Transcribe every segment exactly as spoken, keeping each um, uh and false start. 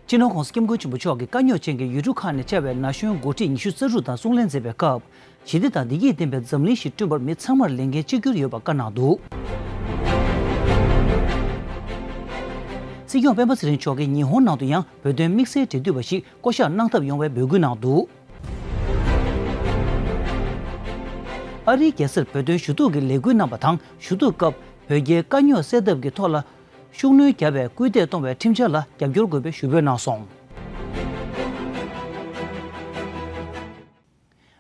སྤྱི་ནོར་༸གོང་ས་༸སྐྱབས་མགོན་ཆེན་པོ་མཆོག་གིས་དཀའ་རྙོག་ཅན་གྱི་ཡུལ་གྲུ་ཁག་ནས་བཅར་བའི་ན་གཞོན་འགོ་ཁྲིད་ཉི་ཤུ་རྩ་དྲུག་དང་གསུང་གླེང་མཛད་པའི་སྐབས། ཞི་བདེ་དང་བདེ་སྐྱིད་ལྡན་པའི་འཛམ་གླིང་ཞིག་བསྐྲུན་པར་མི་ཚང་མར་ལས་འགན་གཅིག་གྱུར་ཡོད་པ་བཀའ་གནང་འདུག་སྲིད་སྐྱོང་སྤེན་པ་ཚེ་རིང་མཆོག་གིས་ཉི་ཧོང་ནང་དུ་ཡང་བོད་དོན་དམིགས་བསལ་འབྲེལ་མཐུད་པ་ཞིག་བསྐོ་གཞག་གནང་ཐབས་ཡོང་བའི་འབོད་སྐུལ་གནང་འདུག་ཨ་རིའི་རྒྱལ་སར་བོད་དོན་ཞུ་གཏུག་གི་ལས་འགུལ་གནང་བ་དང་། ཞུ་གཏུག་སྐབས་བོད་རྒྱའི་དཀའ་རྙོག་སེལ་ཐབས་ཀྱི་ཐོག་ལ་ཤུགས་སྣོན་བརྒྱབ་པའི་སྐུལ་འདེད་གཏོང་བའི་ཁྲིམས་འཆར་ལ་རྒྱབ་སྐྱོར་དགོས་པའི་ཞུ་འབོད་གནང་སོང་།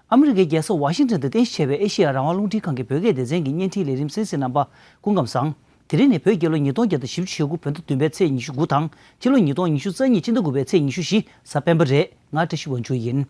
ཨ་མི་རི་ཀའི་རྒྱལ་ས་ཝ་ཤིང་ཊོན་དུ་རྟེན་གཞི་བྱས་པའི་ཨེ་ཤེ་ཡ་རང་དབང་རླུང་འཕྲིན་ཁང་གི་བོད་སྐད་སྡེ་ཚན་གྱི་བརྙན་འཕྲིན་ལས་རིམ་གསན་གཟིགས་རྣམ་པ་སྐུ་ཁམས་བཟང་། དེ་རིང་ནི་བོད་རྒྱལ་ལོ་ཉིས་སྟོང་བརྒྱ་དང་བཞི་བཅུ་ཞེ་དགུ་བོད་ཟླ་བདུན་པའི་ཚེས་ཉི་ཤུ་དགུ་དང་། ཕྱི་ལོ་ཉིས་སྟོང་ཉི་ཤུ་རྩ་གཉིས་སྤྱི་ཟླ་དགུ་པའི་ཚེས་ཉི་ཤུ་བཞི་གཟའ་སྤེན་པ་རེད། ང་བཀྲ་ཤིས་དབང་ཕྱུག་ཡིན།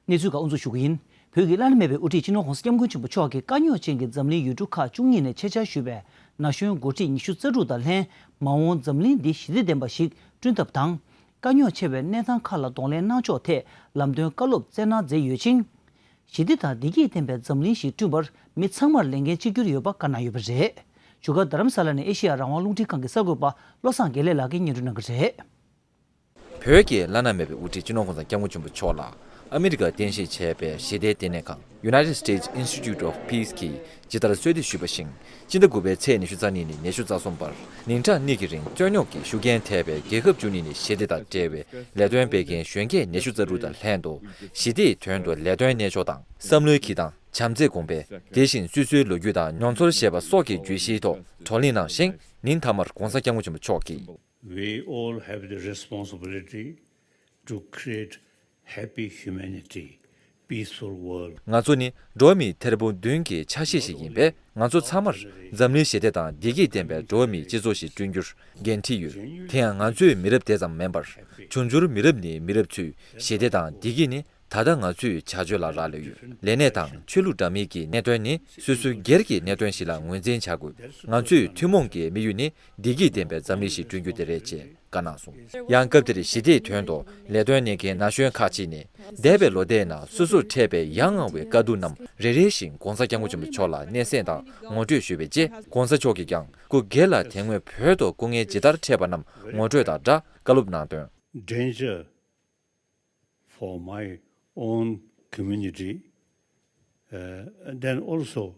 གནས་ཚུལ་ཁག་དབུ་འཛུགས་ཞུ་གི་ཡིན། བོད་ཀྱི་བླ་ན་མེད་པའི་དབུ་ཁྲིད་སྤྱི་ནོར་༸གོང་ས་༸སྐྱབས་མགོན་ཆེན་པོ་མཆོག་གིས་དཀའ་རྙོག་ཅན་གྱི་འཛམ་གླིང་ཡུལ་གྲུ་ཁག་བཅུ་གཉིས་ནས་ཆེད་བཅར་ཞུས་པའི་ན་གཞོན་འགོ་ཁྲིད་ཉི་ཤུ་རྩ་དྲུག་དང་ལྷན། མ་འོངས་འཛམ་གླིང་འདི་ཞི་བདེ་ལྡན་པ་ཞིག་བསྐྲུན་ཐབས་དང་། དཀའ་རྙོག་ཆེ་བའི་གནས་སྟངས་ཁག་ལ་གདོང་ལེན་གནང་ཕྱོགས་ཐད་ལམ་སྟོན་བཀའ་སློབ་སྩལ་གནང་མཛད་ཡོད་ཅིང་། ཞི་བདེ་དང་བདེ་སྐྱིད་ལྡན་པའི་འཛམ་གླིང་ཞིག་བསྐྲུན་པར་མི་ཚང་མར་ལས་འགན་གཅིག་གྱུར་ཡོད་པ་བཀའ་གནང་ཡོད་པ་རེད། བཞུགས་སྒར་རྡ་རམ་ས་ལ་ནས་ཨེ་ཤེ་ཡ་རང་དབང་རླུང་འཕྲིན་ཁང་གི་གསར་འགོད་པ་བློ་བཟང་དགེ་ལེགས་ལགས་ཀྱིས་སྙན་སྒྲོན་གནང་གི་རེད། བོད་ཀྱི་བླ་ན་མེད་པའི་དབུ་ཁྲིད་སྤྱི་ནོར་༸གོང་ས་༸སྐྱབས་མགོན་ཆེན་པོ་མཆོག་ལ་ཨ་མི་རི་ཀར་རྟེན་གཞི་བྱས་པའི་ཞི་བདེའི་ལྟེ་གནས་ཁང་United States Institute of Peace གིས་ཇི་ལྟར་གསོལ་འདེབས་ཞུས་པ་བཞིན། སྤྱི་ཟླ་དགུ་པའི་ཚེས་ཉི་ཤུ་རྩ་གཉིས་ནས་ཉི་ཤུ་རྩ་གསུམ་བར་ཉིན་གྲངས་གཉིས་ཀྱི་རིང་རྩོད་རྙོག་གི་ཤུགས་རྐྱེན་ཐེབས་པའི་རྒྱལ་ཁབ་བཅུ་གཉིས་ནས་ཞི་བདེ་དང་འབྲེལ་བའི་ལས་དོན་སྤེལ་མཁན་གཞོན་སྐྱེས་ཉི་ཤུ་རྩ་དྲུག་དང་ལྷན་དུ་ཞི་བདེའི་དོན་དུ་ལས་དོན་གནས་ཕྱོགས་དང་། བསམ་བློའི་འཁྱེར་སྟངས། བྱམས་བརྩེའི་གོང་འཕེལ། དེ་བཞིན་སོ་སོའི་ལོ་རྒྱུས་དང་མྱོང་ཚོར་ཞེས་པ་སོགས་ཀྱི་བརྗོད་གཞིའི་ཐོག་བགྲོ་གླེང་གནང་ཞིང་། ཉིན་མཐའ་མར་༸གོང་ས་༸སྐྱབས་མགོན་ཆེན་པོ་མཆོག་གིས། We all have the responsibility to create happy humanity, peaceful world. ང་ཚོ་ནི་འགྲོ་བ་མིའི་ཐེར་འབུམ་བདུན་གྱི་ཆ་ཤས་ཤིག་ཡིན་པས། ང་ཚོ་ཚང་མར་འཛམ་གླིང་ཞི་བདེ་དང་བདེ་སྐྱིད་ལྡན་པའི་འགྲོ་བ་མིའི་སྤྱི་ཚོགས་ཤིག་བསྐྲུན་རྒྱུར་འགན་འཁྲི་ཡོད། དེ་ཡང་ང་ཚོའི་མི་རབས་དེ་ཙམ་མིན་པར། འབྱུང་འགྱུར་མི་རབས་ནས་མི་རབས་ཚོས་ཞི་བདེ་དང་བདེ་སྐྱིད་ནི། ད་ལྟ་ང་ཚོས་བྱ་སྤྱོད་ལ་རག་ལས་ཡོད། ལས་གནས་དང་ཆོས་ལུགས་འདྲ་མིན་གྱི་གནད་དོན་ནི་སོ་སོའི་སྒེར་གྱི་གནད་དོན་ཞིག་ལ་ངོས་འཛིན་བྱ་དགོས། ང་ཚོའི་ཐུན་མོང་གི་དམིགས་ཡུལ་ནི་བདེ་སྐྱིད་ལྡན་པའི་འཛམ་གླིང་ཞིག་བསྐྲུན་རྒྱུ་དེ་རེད་ཅེས་བཀའ་གནང་སོང་། ཡང་སྐབས་དེར་ཞི་བདེའི་དོན་དུ་ལས་དོན་གནང་མཁན་ན་གཞོན་ཁག་ཅིག་ནས། འདས་པའི་ལོ་ཟླའི་ནང་སོ་སོར་འཕྲད་པའི་ཡ་ང་བའི་དཀའ་སྡུག་རྣམས་རེ་རེ་བཞིན་༸གོང་ས་༸སྐྱབས་མགོན་ཆེན་པོ་མཆོག་ལ་སྙན་སེང་དང་ངོ་སྤྲོད་ཞུས་པའི་རྗེས། ༸གོང་ས་མཆོག་གིས་ཀྱང་སྐུ་སྒེར་ལ་དེ་སྔོན་བོད་དུ་སྐུ་ངལ་ཇི་ལྟར་འཕྲད་པ་རྣམས་ངོ་སྤྲོད་དང་སྦྲགས་བཀའ་སློབ་གནང་དོན། Danger for my own community, uh, and then also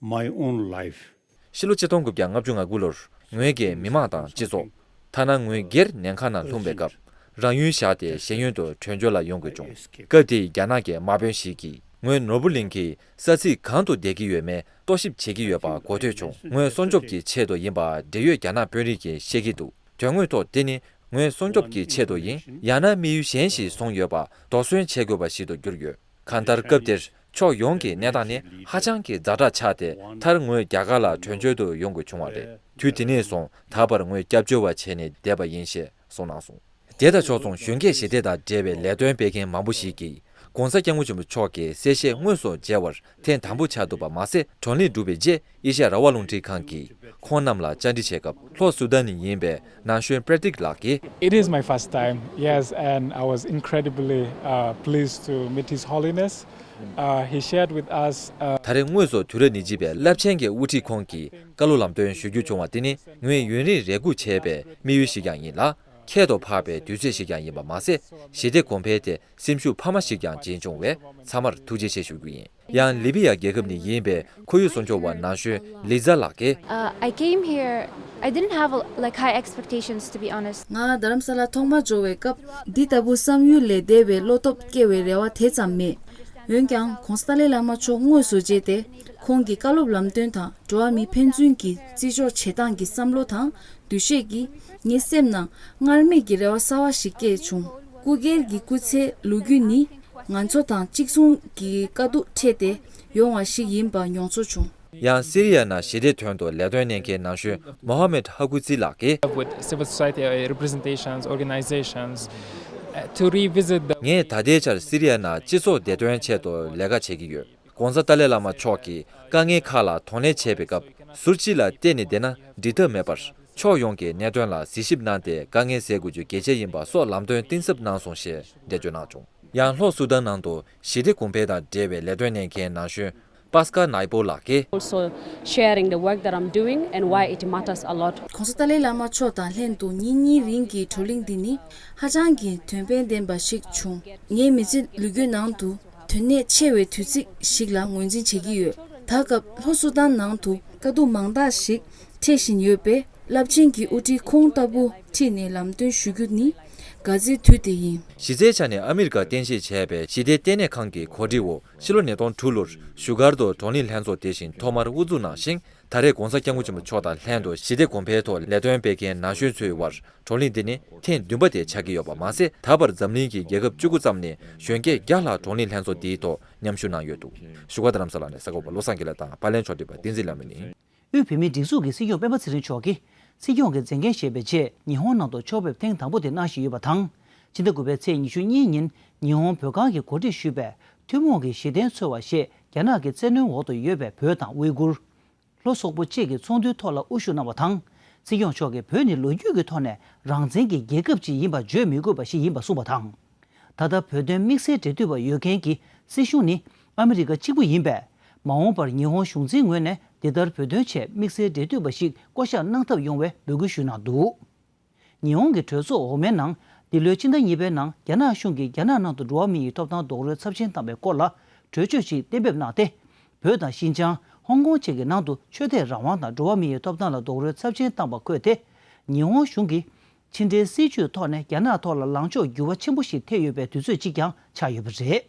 my own life. ཕྱི་ལོ་ཆིག་སྟོང་དགུ་བརྒྱ་ལྔ་བཅུ་ང་དགུ་ལོར་ངོས་ཀྱིས་མི་མང་དང་སྤྱི་ཚོགས། ཐ་ན་ངོས་སྒེར་ཉེན་ཁ་ནང་ལྷུང་པའི་སྐབས། རང་ཡུལ་བཞག་སྟེ་གཞན་ཡུལ་དུ་བྲོས་བྱོལ་ལ་ཡོང་དགོས་བྱུང་། སྐབས་དེའི་རྒྱ་ནག་གི་དམག་དཔོན་ཞིག་གིས་ངོས་ནོར་བུ་གླིང་གི་ས་ཚིགས་གང་དུ་བསྡད་ཀྱི་ཡོད་མེད་རྟོག་ཞིབ་བྱེད་ཀྱི་ཡོད་པ་གོ་ཐོས་བྱུང་། ངོས་སྲུང་སྐྱོབ་ཀྱི་ཆེད་དུ་ཡིན་པ་འབྲེལ་ཡོད་རྒྱ་ནག་དཔོན་རིགས་ཀྱིས་བཤད་ཀྱི་འདུག་དོན་དངོས་ཐོག་དེ་ནི་ངོས་སྲུང་སྐྱོབ་ཀྱི་ཆེད་དུ་ཡིན། ཡང་ན་དམིགས་ཡུལ་གཞན་ཞིག་བཟུང་ཡོད་པ་དོགས་ཟོན་བྱེད་དགོས་པ་ཞིག་ཏུ་གྱུར་ཡོད། གང་ལྟར་སྐབས་དེར་ཕྱོགས་ཡོངས་ཀྱི་གནས་སྟངས་ནི་ཧ་ཅང་གི་ཛ་དྲག་ཆགས་ཏེ། མཐར་ངོས་རྒྱ་གར་ལ་བྲོས་བྱོལ་དུ་ཡོང་དགོས་བྱུང་བ་རེད། དུས་དེ་ནས་བཟུང་ད་བར་ངོས་སྐྱབས་བཅོལ་བ་བྱས་ནས་བསྡད་པ་ཡིན་ཞེས་གསུངས་གནང་སོང་། དེ་དང་ཕྱོགས་མཚུངས་གཞོན་སྐྱེས་ཞི་བདེ་དང་འབྲེལ་བའི་ལས་དོན་སྤེལ་མཁན་མང་པོ་ཞིག་གིས། ༸གོང་ས་༸སྐྱབས་མགོན་ཆེན་པོ་མཆོག་གི་གསལ་བཤད་དངོས་སུ་མཇལ་བར་ཐེངས་དང་པོ་ཆགས་འདུག་པ་མ་ཟད། བགྲོ་གླེང་གྲུབ་པའི་རྗེས། ཨེ་ཤ་ཡ་རང་དབང་རླུང་འཕྲིན་ཁང་གིས་ཁོང་རྣམས་ལ་བཅར་འདྲི་བྱས་སྐབས། ལྷོ་སུ་དཱན་ནས་ཡིན་པའི་ན་གཞོན་པྲེ་ཏིག་ལགས་ཀྱིས། It is my first time, yes, and I was incredibly, uh, pleased to meet His Holiness. Uh, he shared with us, uh, ད་རེས་དངོས་སུ་དུས་རབས་ཉེར་གཅིག་པའི་རླབས་ཆེན་གྱི་དབུ་ཁྲིད་ཁོང་གི་བཀའ་སློབ་ལམ་སྟོན་ཞུ་རྒྱུ་བྱུང་བ་དེ་ནི་ངོས་ཡུན་རིང་རེ་སྒུག་བྱས་པའི་དམིགས་ཡུལ་ཞིག་ཀྱང་ཡིན་ལ། ཁྱད་དུ་འཕགས་པའི་དུས་ཚོད་ཞིག་ཀྱང་ཡིན་པ་མ་ཟད། ཞི་བདེ་གོང་འཕེལ་དེ་སེམས་ཤུགས་འཕར་མ་ཞིག་ཀྱང་སྦྱིན་བྱུང་བས་ཚང་མར་ཐུགས་རྗེ་ཆེ་ཞུ་རྒྱུ་ཡིན། ཡང་ལི་བི་ཡ་རྒྱལ་ཁབ་ནས་ཡིན་པའི་ཁོར་ཡུག་སྲུང་སྐྱོབ་པ་ན་གཞོན་ལི་ཛ་ལགས་ཀྱིས། Uh, I came here, I didn't have, like, high expectations, to be honest. ང་རྡ་རམ་ས་ལ་ཐོག་མར་འབྱོར་བའི་སྐབས། འདི་ལྟ་བུ་བསམ་ཡུལ་ལས་འདས་པའི་བློ་སྟོབས་སྐྱེ་བའི་རེ་བ་དེ་ཙམ་མེད། འོན་ཀྱང་། ༸གོང་ས་ཏཱ་ལའི་བླ་མ་མཆོག་དངོས་སུ་མཇལ་ཏེ། ཁོང་གི་བཀའ་སློབ་ལམ་སྟོན་དང་། འགྲོ་བ་མི་ཕན་ཚུན་གྱི་བརྩི་འཇོག་བྱེད་སྟངས་ཀྱི་བསམ་བློ་དང་། འདུ་ཤེས་ཀྱིས་ངའི་སེམས་ནང་སྔར་མེད་ཀྱི་རེ་བ་གསར་བ་ཞིག་སྐྱེས་བྱུང་། སྐུ་སྒེར་གྱི་སྐུ་ཚེའི་ལོ་རྒྱུས་ནི། ང་ཚོ་དང་གཅིག་མཚུངས་ཀྱི་དཀའ་སྡུག་འཕྲད་དེ་ཡོང་བ་ཞིག་ཡིན་པ་མྱོང་ཚོར་བྱུང་། ཡང་སི་རི་ཡ་ནང་ཞི་བདེའི་དོན་དུ་ལས་དོན་གནང་མཁན་ན་གཞོན་མོ་ཧ་མེད་ཧ་ཀུ་ཙི་ལགས་ཀྱིས། With civil society, uh, representations, organizations, uh, to revisit the ངས་ད་ལྟའི་ཆར་སི་རི་ཡ་ནང་སྤྱི་ཚོགས་བདེ་དོན་ཆེད་དུ་ལས་ཀ་བྱེད་ཀྱི་ཡོད། ༸གོང་ས་ཏཱ་ལའི་བླ་མ་མཆོག་གིས་དཀའ་ངལ་ཁག་ལ་གདོང་ལེན་བྱེད་པའི་སྐབས། ཟུར་གཅིག་ལ་བལྟས་ནས་བསྡད་ན་འགྲིག་ཐབས་མེད་པར། ཕྱོགས་ཡོངས་ཀྱི་གནད་དོན་ལ་གཟིགས་ཞིབ་གནང་སྟེ། དཀའ་ངལ་སེལ་དགོས་རྒྱུ་གལ་ཆེ་ཡིན་པ་སོགས་ལམ་སྟོན་གཏིང་ཟབ་གནང་སོང་ཞེས་འགྲེལ་བརྗོད་གནང་བྱུང་། ཡང་ལྷོ་སུ་དཱན་ནང་དུ་ཞི་བདེ་གོང་འཕེལ་དང་འབྲེལ་བའི་ལས་དོན་གནང་མཁན་ན་གཞོན་པཱ་སྐཱ་ནཱི་པོ་ལགས་ཀྱིས། Also sharing the work that I'm doing and why it matters a lot. ༸གོང་ས་ཏཱ་ལའི་བླ་མ་མཆོག་དང་ལྷན་དུ་ཉིན་གཉིས་རིང་གི་བགྲོ་གླེང་འདི་ནི་ཧ་ཅང་གི་དོན་ཕན་ལྡན་པ་ཞིག་བྱུང་། ངའི་མི་ཚེ་ལོ་རྒྱུས་ནང་དུ་དོན་གནད་ཆེ་བའི་དུས་ཚིགས་ཤིག་ལ་ངོས་འཛིན་བྱེད་ཀྱི་ཡོད། ད་སྐབས་ལྷོ་སུ་དཱན་ནང་དུ་དཀའ་སྡུག་མང་དག་ཞིག་འཕྲད་བཞིན་ཡོད་པས། རླབས་ཆེན་གྱི་དབུ་ཁྲིད་ཁོང་ལྟ་བུ་ཁྲིད་ནས་ལམ་སྟོན་ཞུ་རྒྱུ་ནི་དགའ་ཚོར་དུས་དེ་ཡིན། གཞི་རྩའི་ཆ་ནས་ཨ་མི་རི་ཀར་རྟེན་གཞི་བྱས་པའི་ཞི་བདེ་ལྟེ་གནས་ཁང་གི་གོ་སྒྲིག་འོག་ཕྱི་ལོ་ཉིས་སྟོང་དྲུག་ལོར་བཞུགས་སྒར་དུ་བགྲོ་གླེང་ལྷན་ཚོགས་དེ་བཞིན་ཐོག་མར་དབུ་འཛུགས་གནང་ཞིང་། ད་རེས་༸གོང་ས་༸སྐྱབས་མགོན་ཆེན་པོ་མཆོག་དང་ལྷན་དུ་ཞི་བདེ་གོང་འཕེལ་ཐོག་ལས་དོན་སྤེལ་མཁན་ན་གཞོན་ཚོའི་དབར་བགྲོ་གླེང་འདི་ནི་ཐེངས་བདུན་པ་དེ་ཆགས་ཀྱི་ཡོད་པ་མ་ཟད། ད་བར་འཛམ་གླིང་གི་རྒྱལ་ཁབ་བཅུ་དགུ་ཙམ་ནས་གཞོན་སྐྱེས་བརྒྱ་ལྷག་བགྲོ་གླེང་ལྷན་ཚོགས་འདིའི་ཐོག་མཉམ་ཞུགས་གནང་ཡོད་འདུག་བཞུགས་སྒར་རྡ་རམ་ས་ལ་ནས་གསར་འགོད་པ་བློ་བཟང་དགེ་ལེགས་དང་། པར་ལེན་ཕྱོགས་སྒྲིག་པ་བསྟན་འཛིན་ལྷ་མོ་ནས། དབུས་བོད་མིའི་སྒྲིག་འཛུགས་ཀྱི་སྲིད་སྐྱོང་སྤེན་པ་ཚེ་རིང་མཆོག་གིས། སྲིད་སྐྱོང་གི་མཛད་འགན་བཞེས་པའི་རྗེས་ཉི་ཧོང་ནང་དུ་ཕྱོགས་ཕེབས་ཐེངས་དང་པོ་དེ་གནང་བཞིན་ཡོད་པ་དང་། ཕྱི་ཟླ་དགུ་པའི་ཚེས་ཉི་ཤུ་གཉིས་ཉིན་ཉི་ཧོང་བོད་ཁང་གིས་གོ་སྒྲིག་ཞུས་པའི་ཐུན་མོང་གི་གཞི་རྟེན་འཚོལ་བ་ཞེས་རྒྱ་ནག་གི་བཙན་གནོན་འོག་ཏུ་ཡོད་པའི་བོད་དང་ཝེ་གུར། ལྷོ་སོག་པོ་བཅས་ཀྱི་ཚོགས་འདུའི་ཐོག་ལ་དབུ་བཞུགས་གནང་བ་དང་། སྲིད་སྐྱོང་མཆོག་གིས་བོད་ནི་ལོ་རྒྱུས་ཀྱི་ཐོག་ནས་རང་བཙན་གྱི་རྒྱལ་ཁབ་ཅིག་ཡིན་པ་བརྗོད་མི་དགོས་པ་ཞིག་ཡིན་པ་གསུངས་པ་དང་། ད་ལྟ་བོད་དོན་དམིགས་བསལ་འབྲེལ་མཐུད་པ་ཡོད་མཁན་གྱི་སྲིད་གཞུང་ནི་ཨ་མི་རི་ཀ་གཅིག་པུ་ཡིན་པས། མ་འོངས་པར་ཉི་ཧོང་གཞུང་འཛིན་ངོས་ནས་འདི་ལྟར་བོད་དོན་ཆེད་དམིགས་བསལ་འབྲེལ་མཐུད་པ་ཞིག་བསྐོ་གཞག་གནང་ཐབས་ཡོང་བའི་འབོད་སྐུལ་ཞུས་གནང་འདུག་ཉི་ཧོང་གི་གྲོས་ཚོགས་འོག་མའི་ནང་། འདི་ལོའི་ཕྱི་ཟླ་གཉིས་པའི་ནང་རྒྱ་ནག་གཞུང་གིས་རྒྱ་ནག་ནང་དུ་འགྲོ་བ་མི་ཡི་ཐོབ་ཐང་རྡོག་རོལ་ཚབས་ཆེན་བཏང་བའི་སྐོར་ལ་གྲོས་ཆོད་ཅིག་གཏན་འབེབས་གནང་སྟེ། བོད་དང་ཤིན་ཅང་། ཧོང་ཀོང་བཅས་ཀྱི་ནང་དུ་ཆོས་དད་རང་དབང་དང་འགྲོ་བ་མི་ཡི་ཐོབ་ཐང་ལ་རྡོག་རོལ་ཚབས་ཆེན་བཏང་པ་འཁོད་དེ། ཉི་ཧོང་གཞུང་གིས་ཕྱི་འབྲེལ་སྲིད་ཇུས་ཐོག་ནས་རྒྱ་ནག་ཐོག་ལ་ལངས་ཕྱོགས་འགྱུར་བ་ཆེན་པོ་ཞིག་ཐེབས་ཡོད་པའི་དུས་ཚོད་ཅིག་ཀྱང་ཆགས་ཡོད་པ་རེད།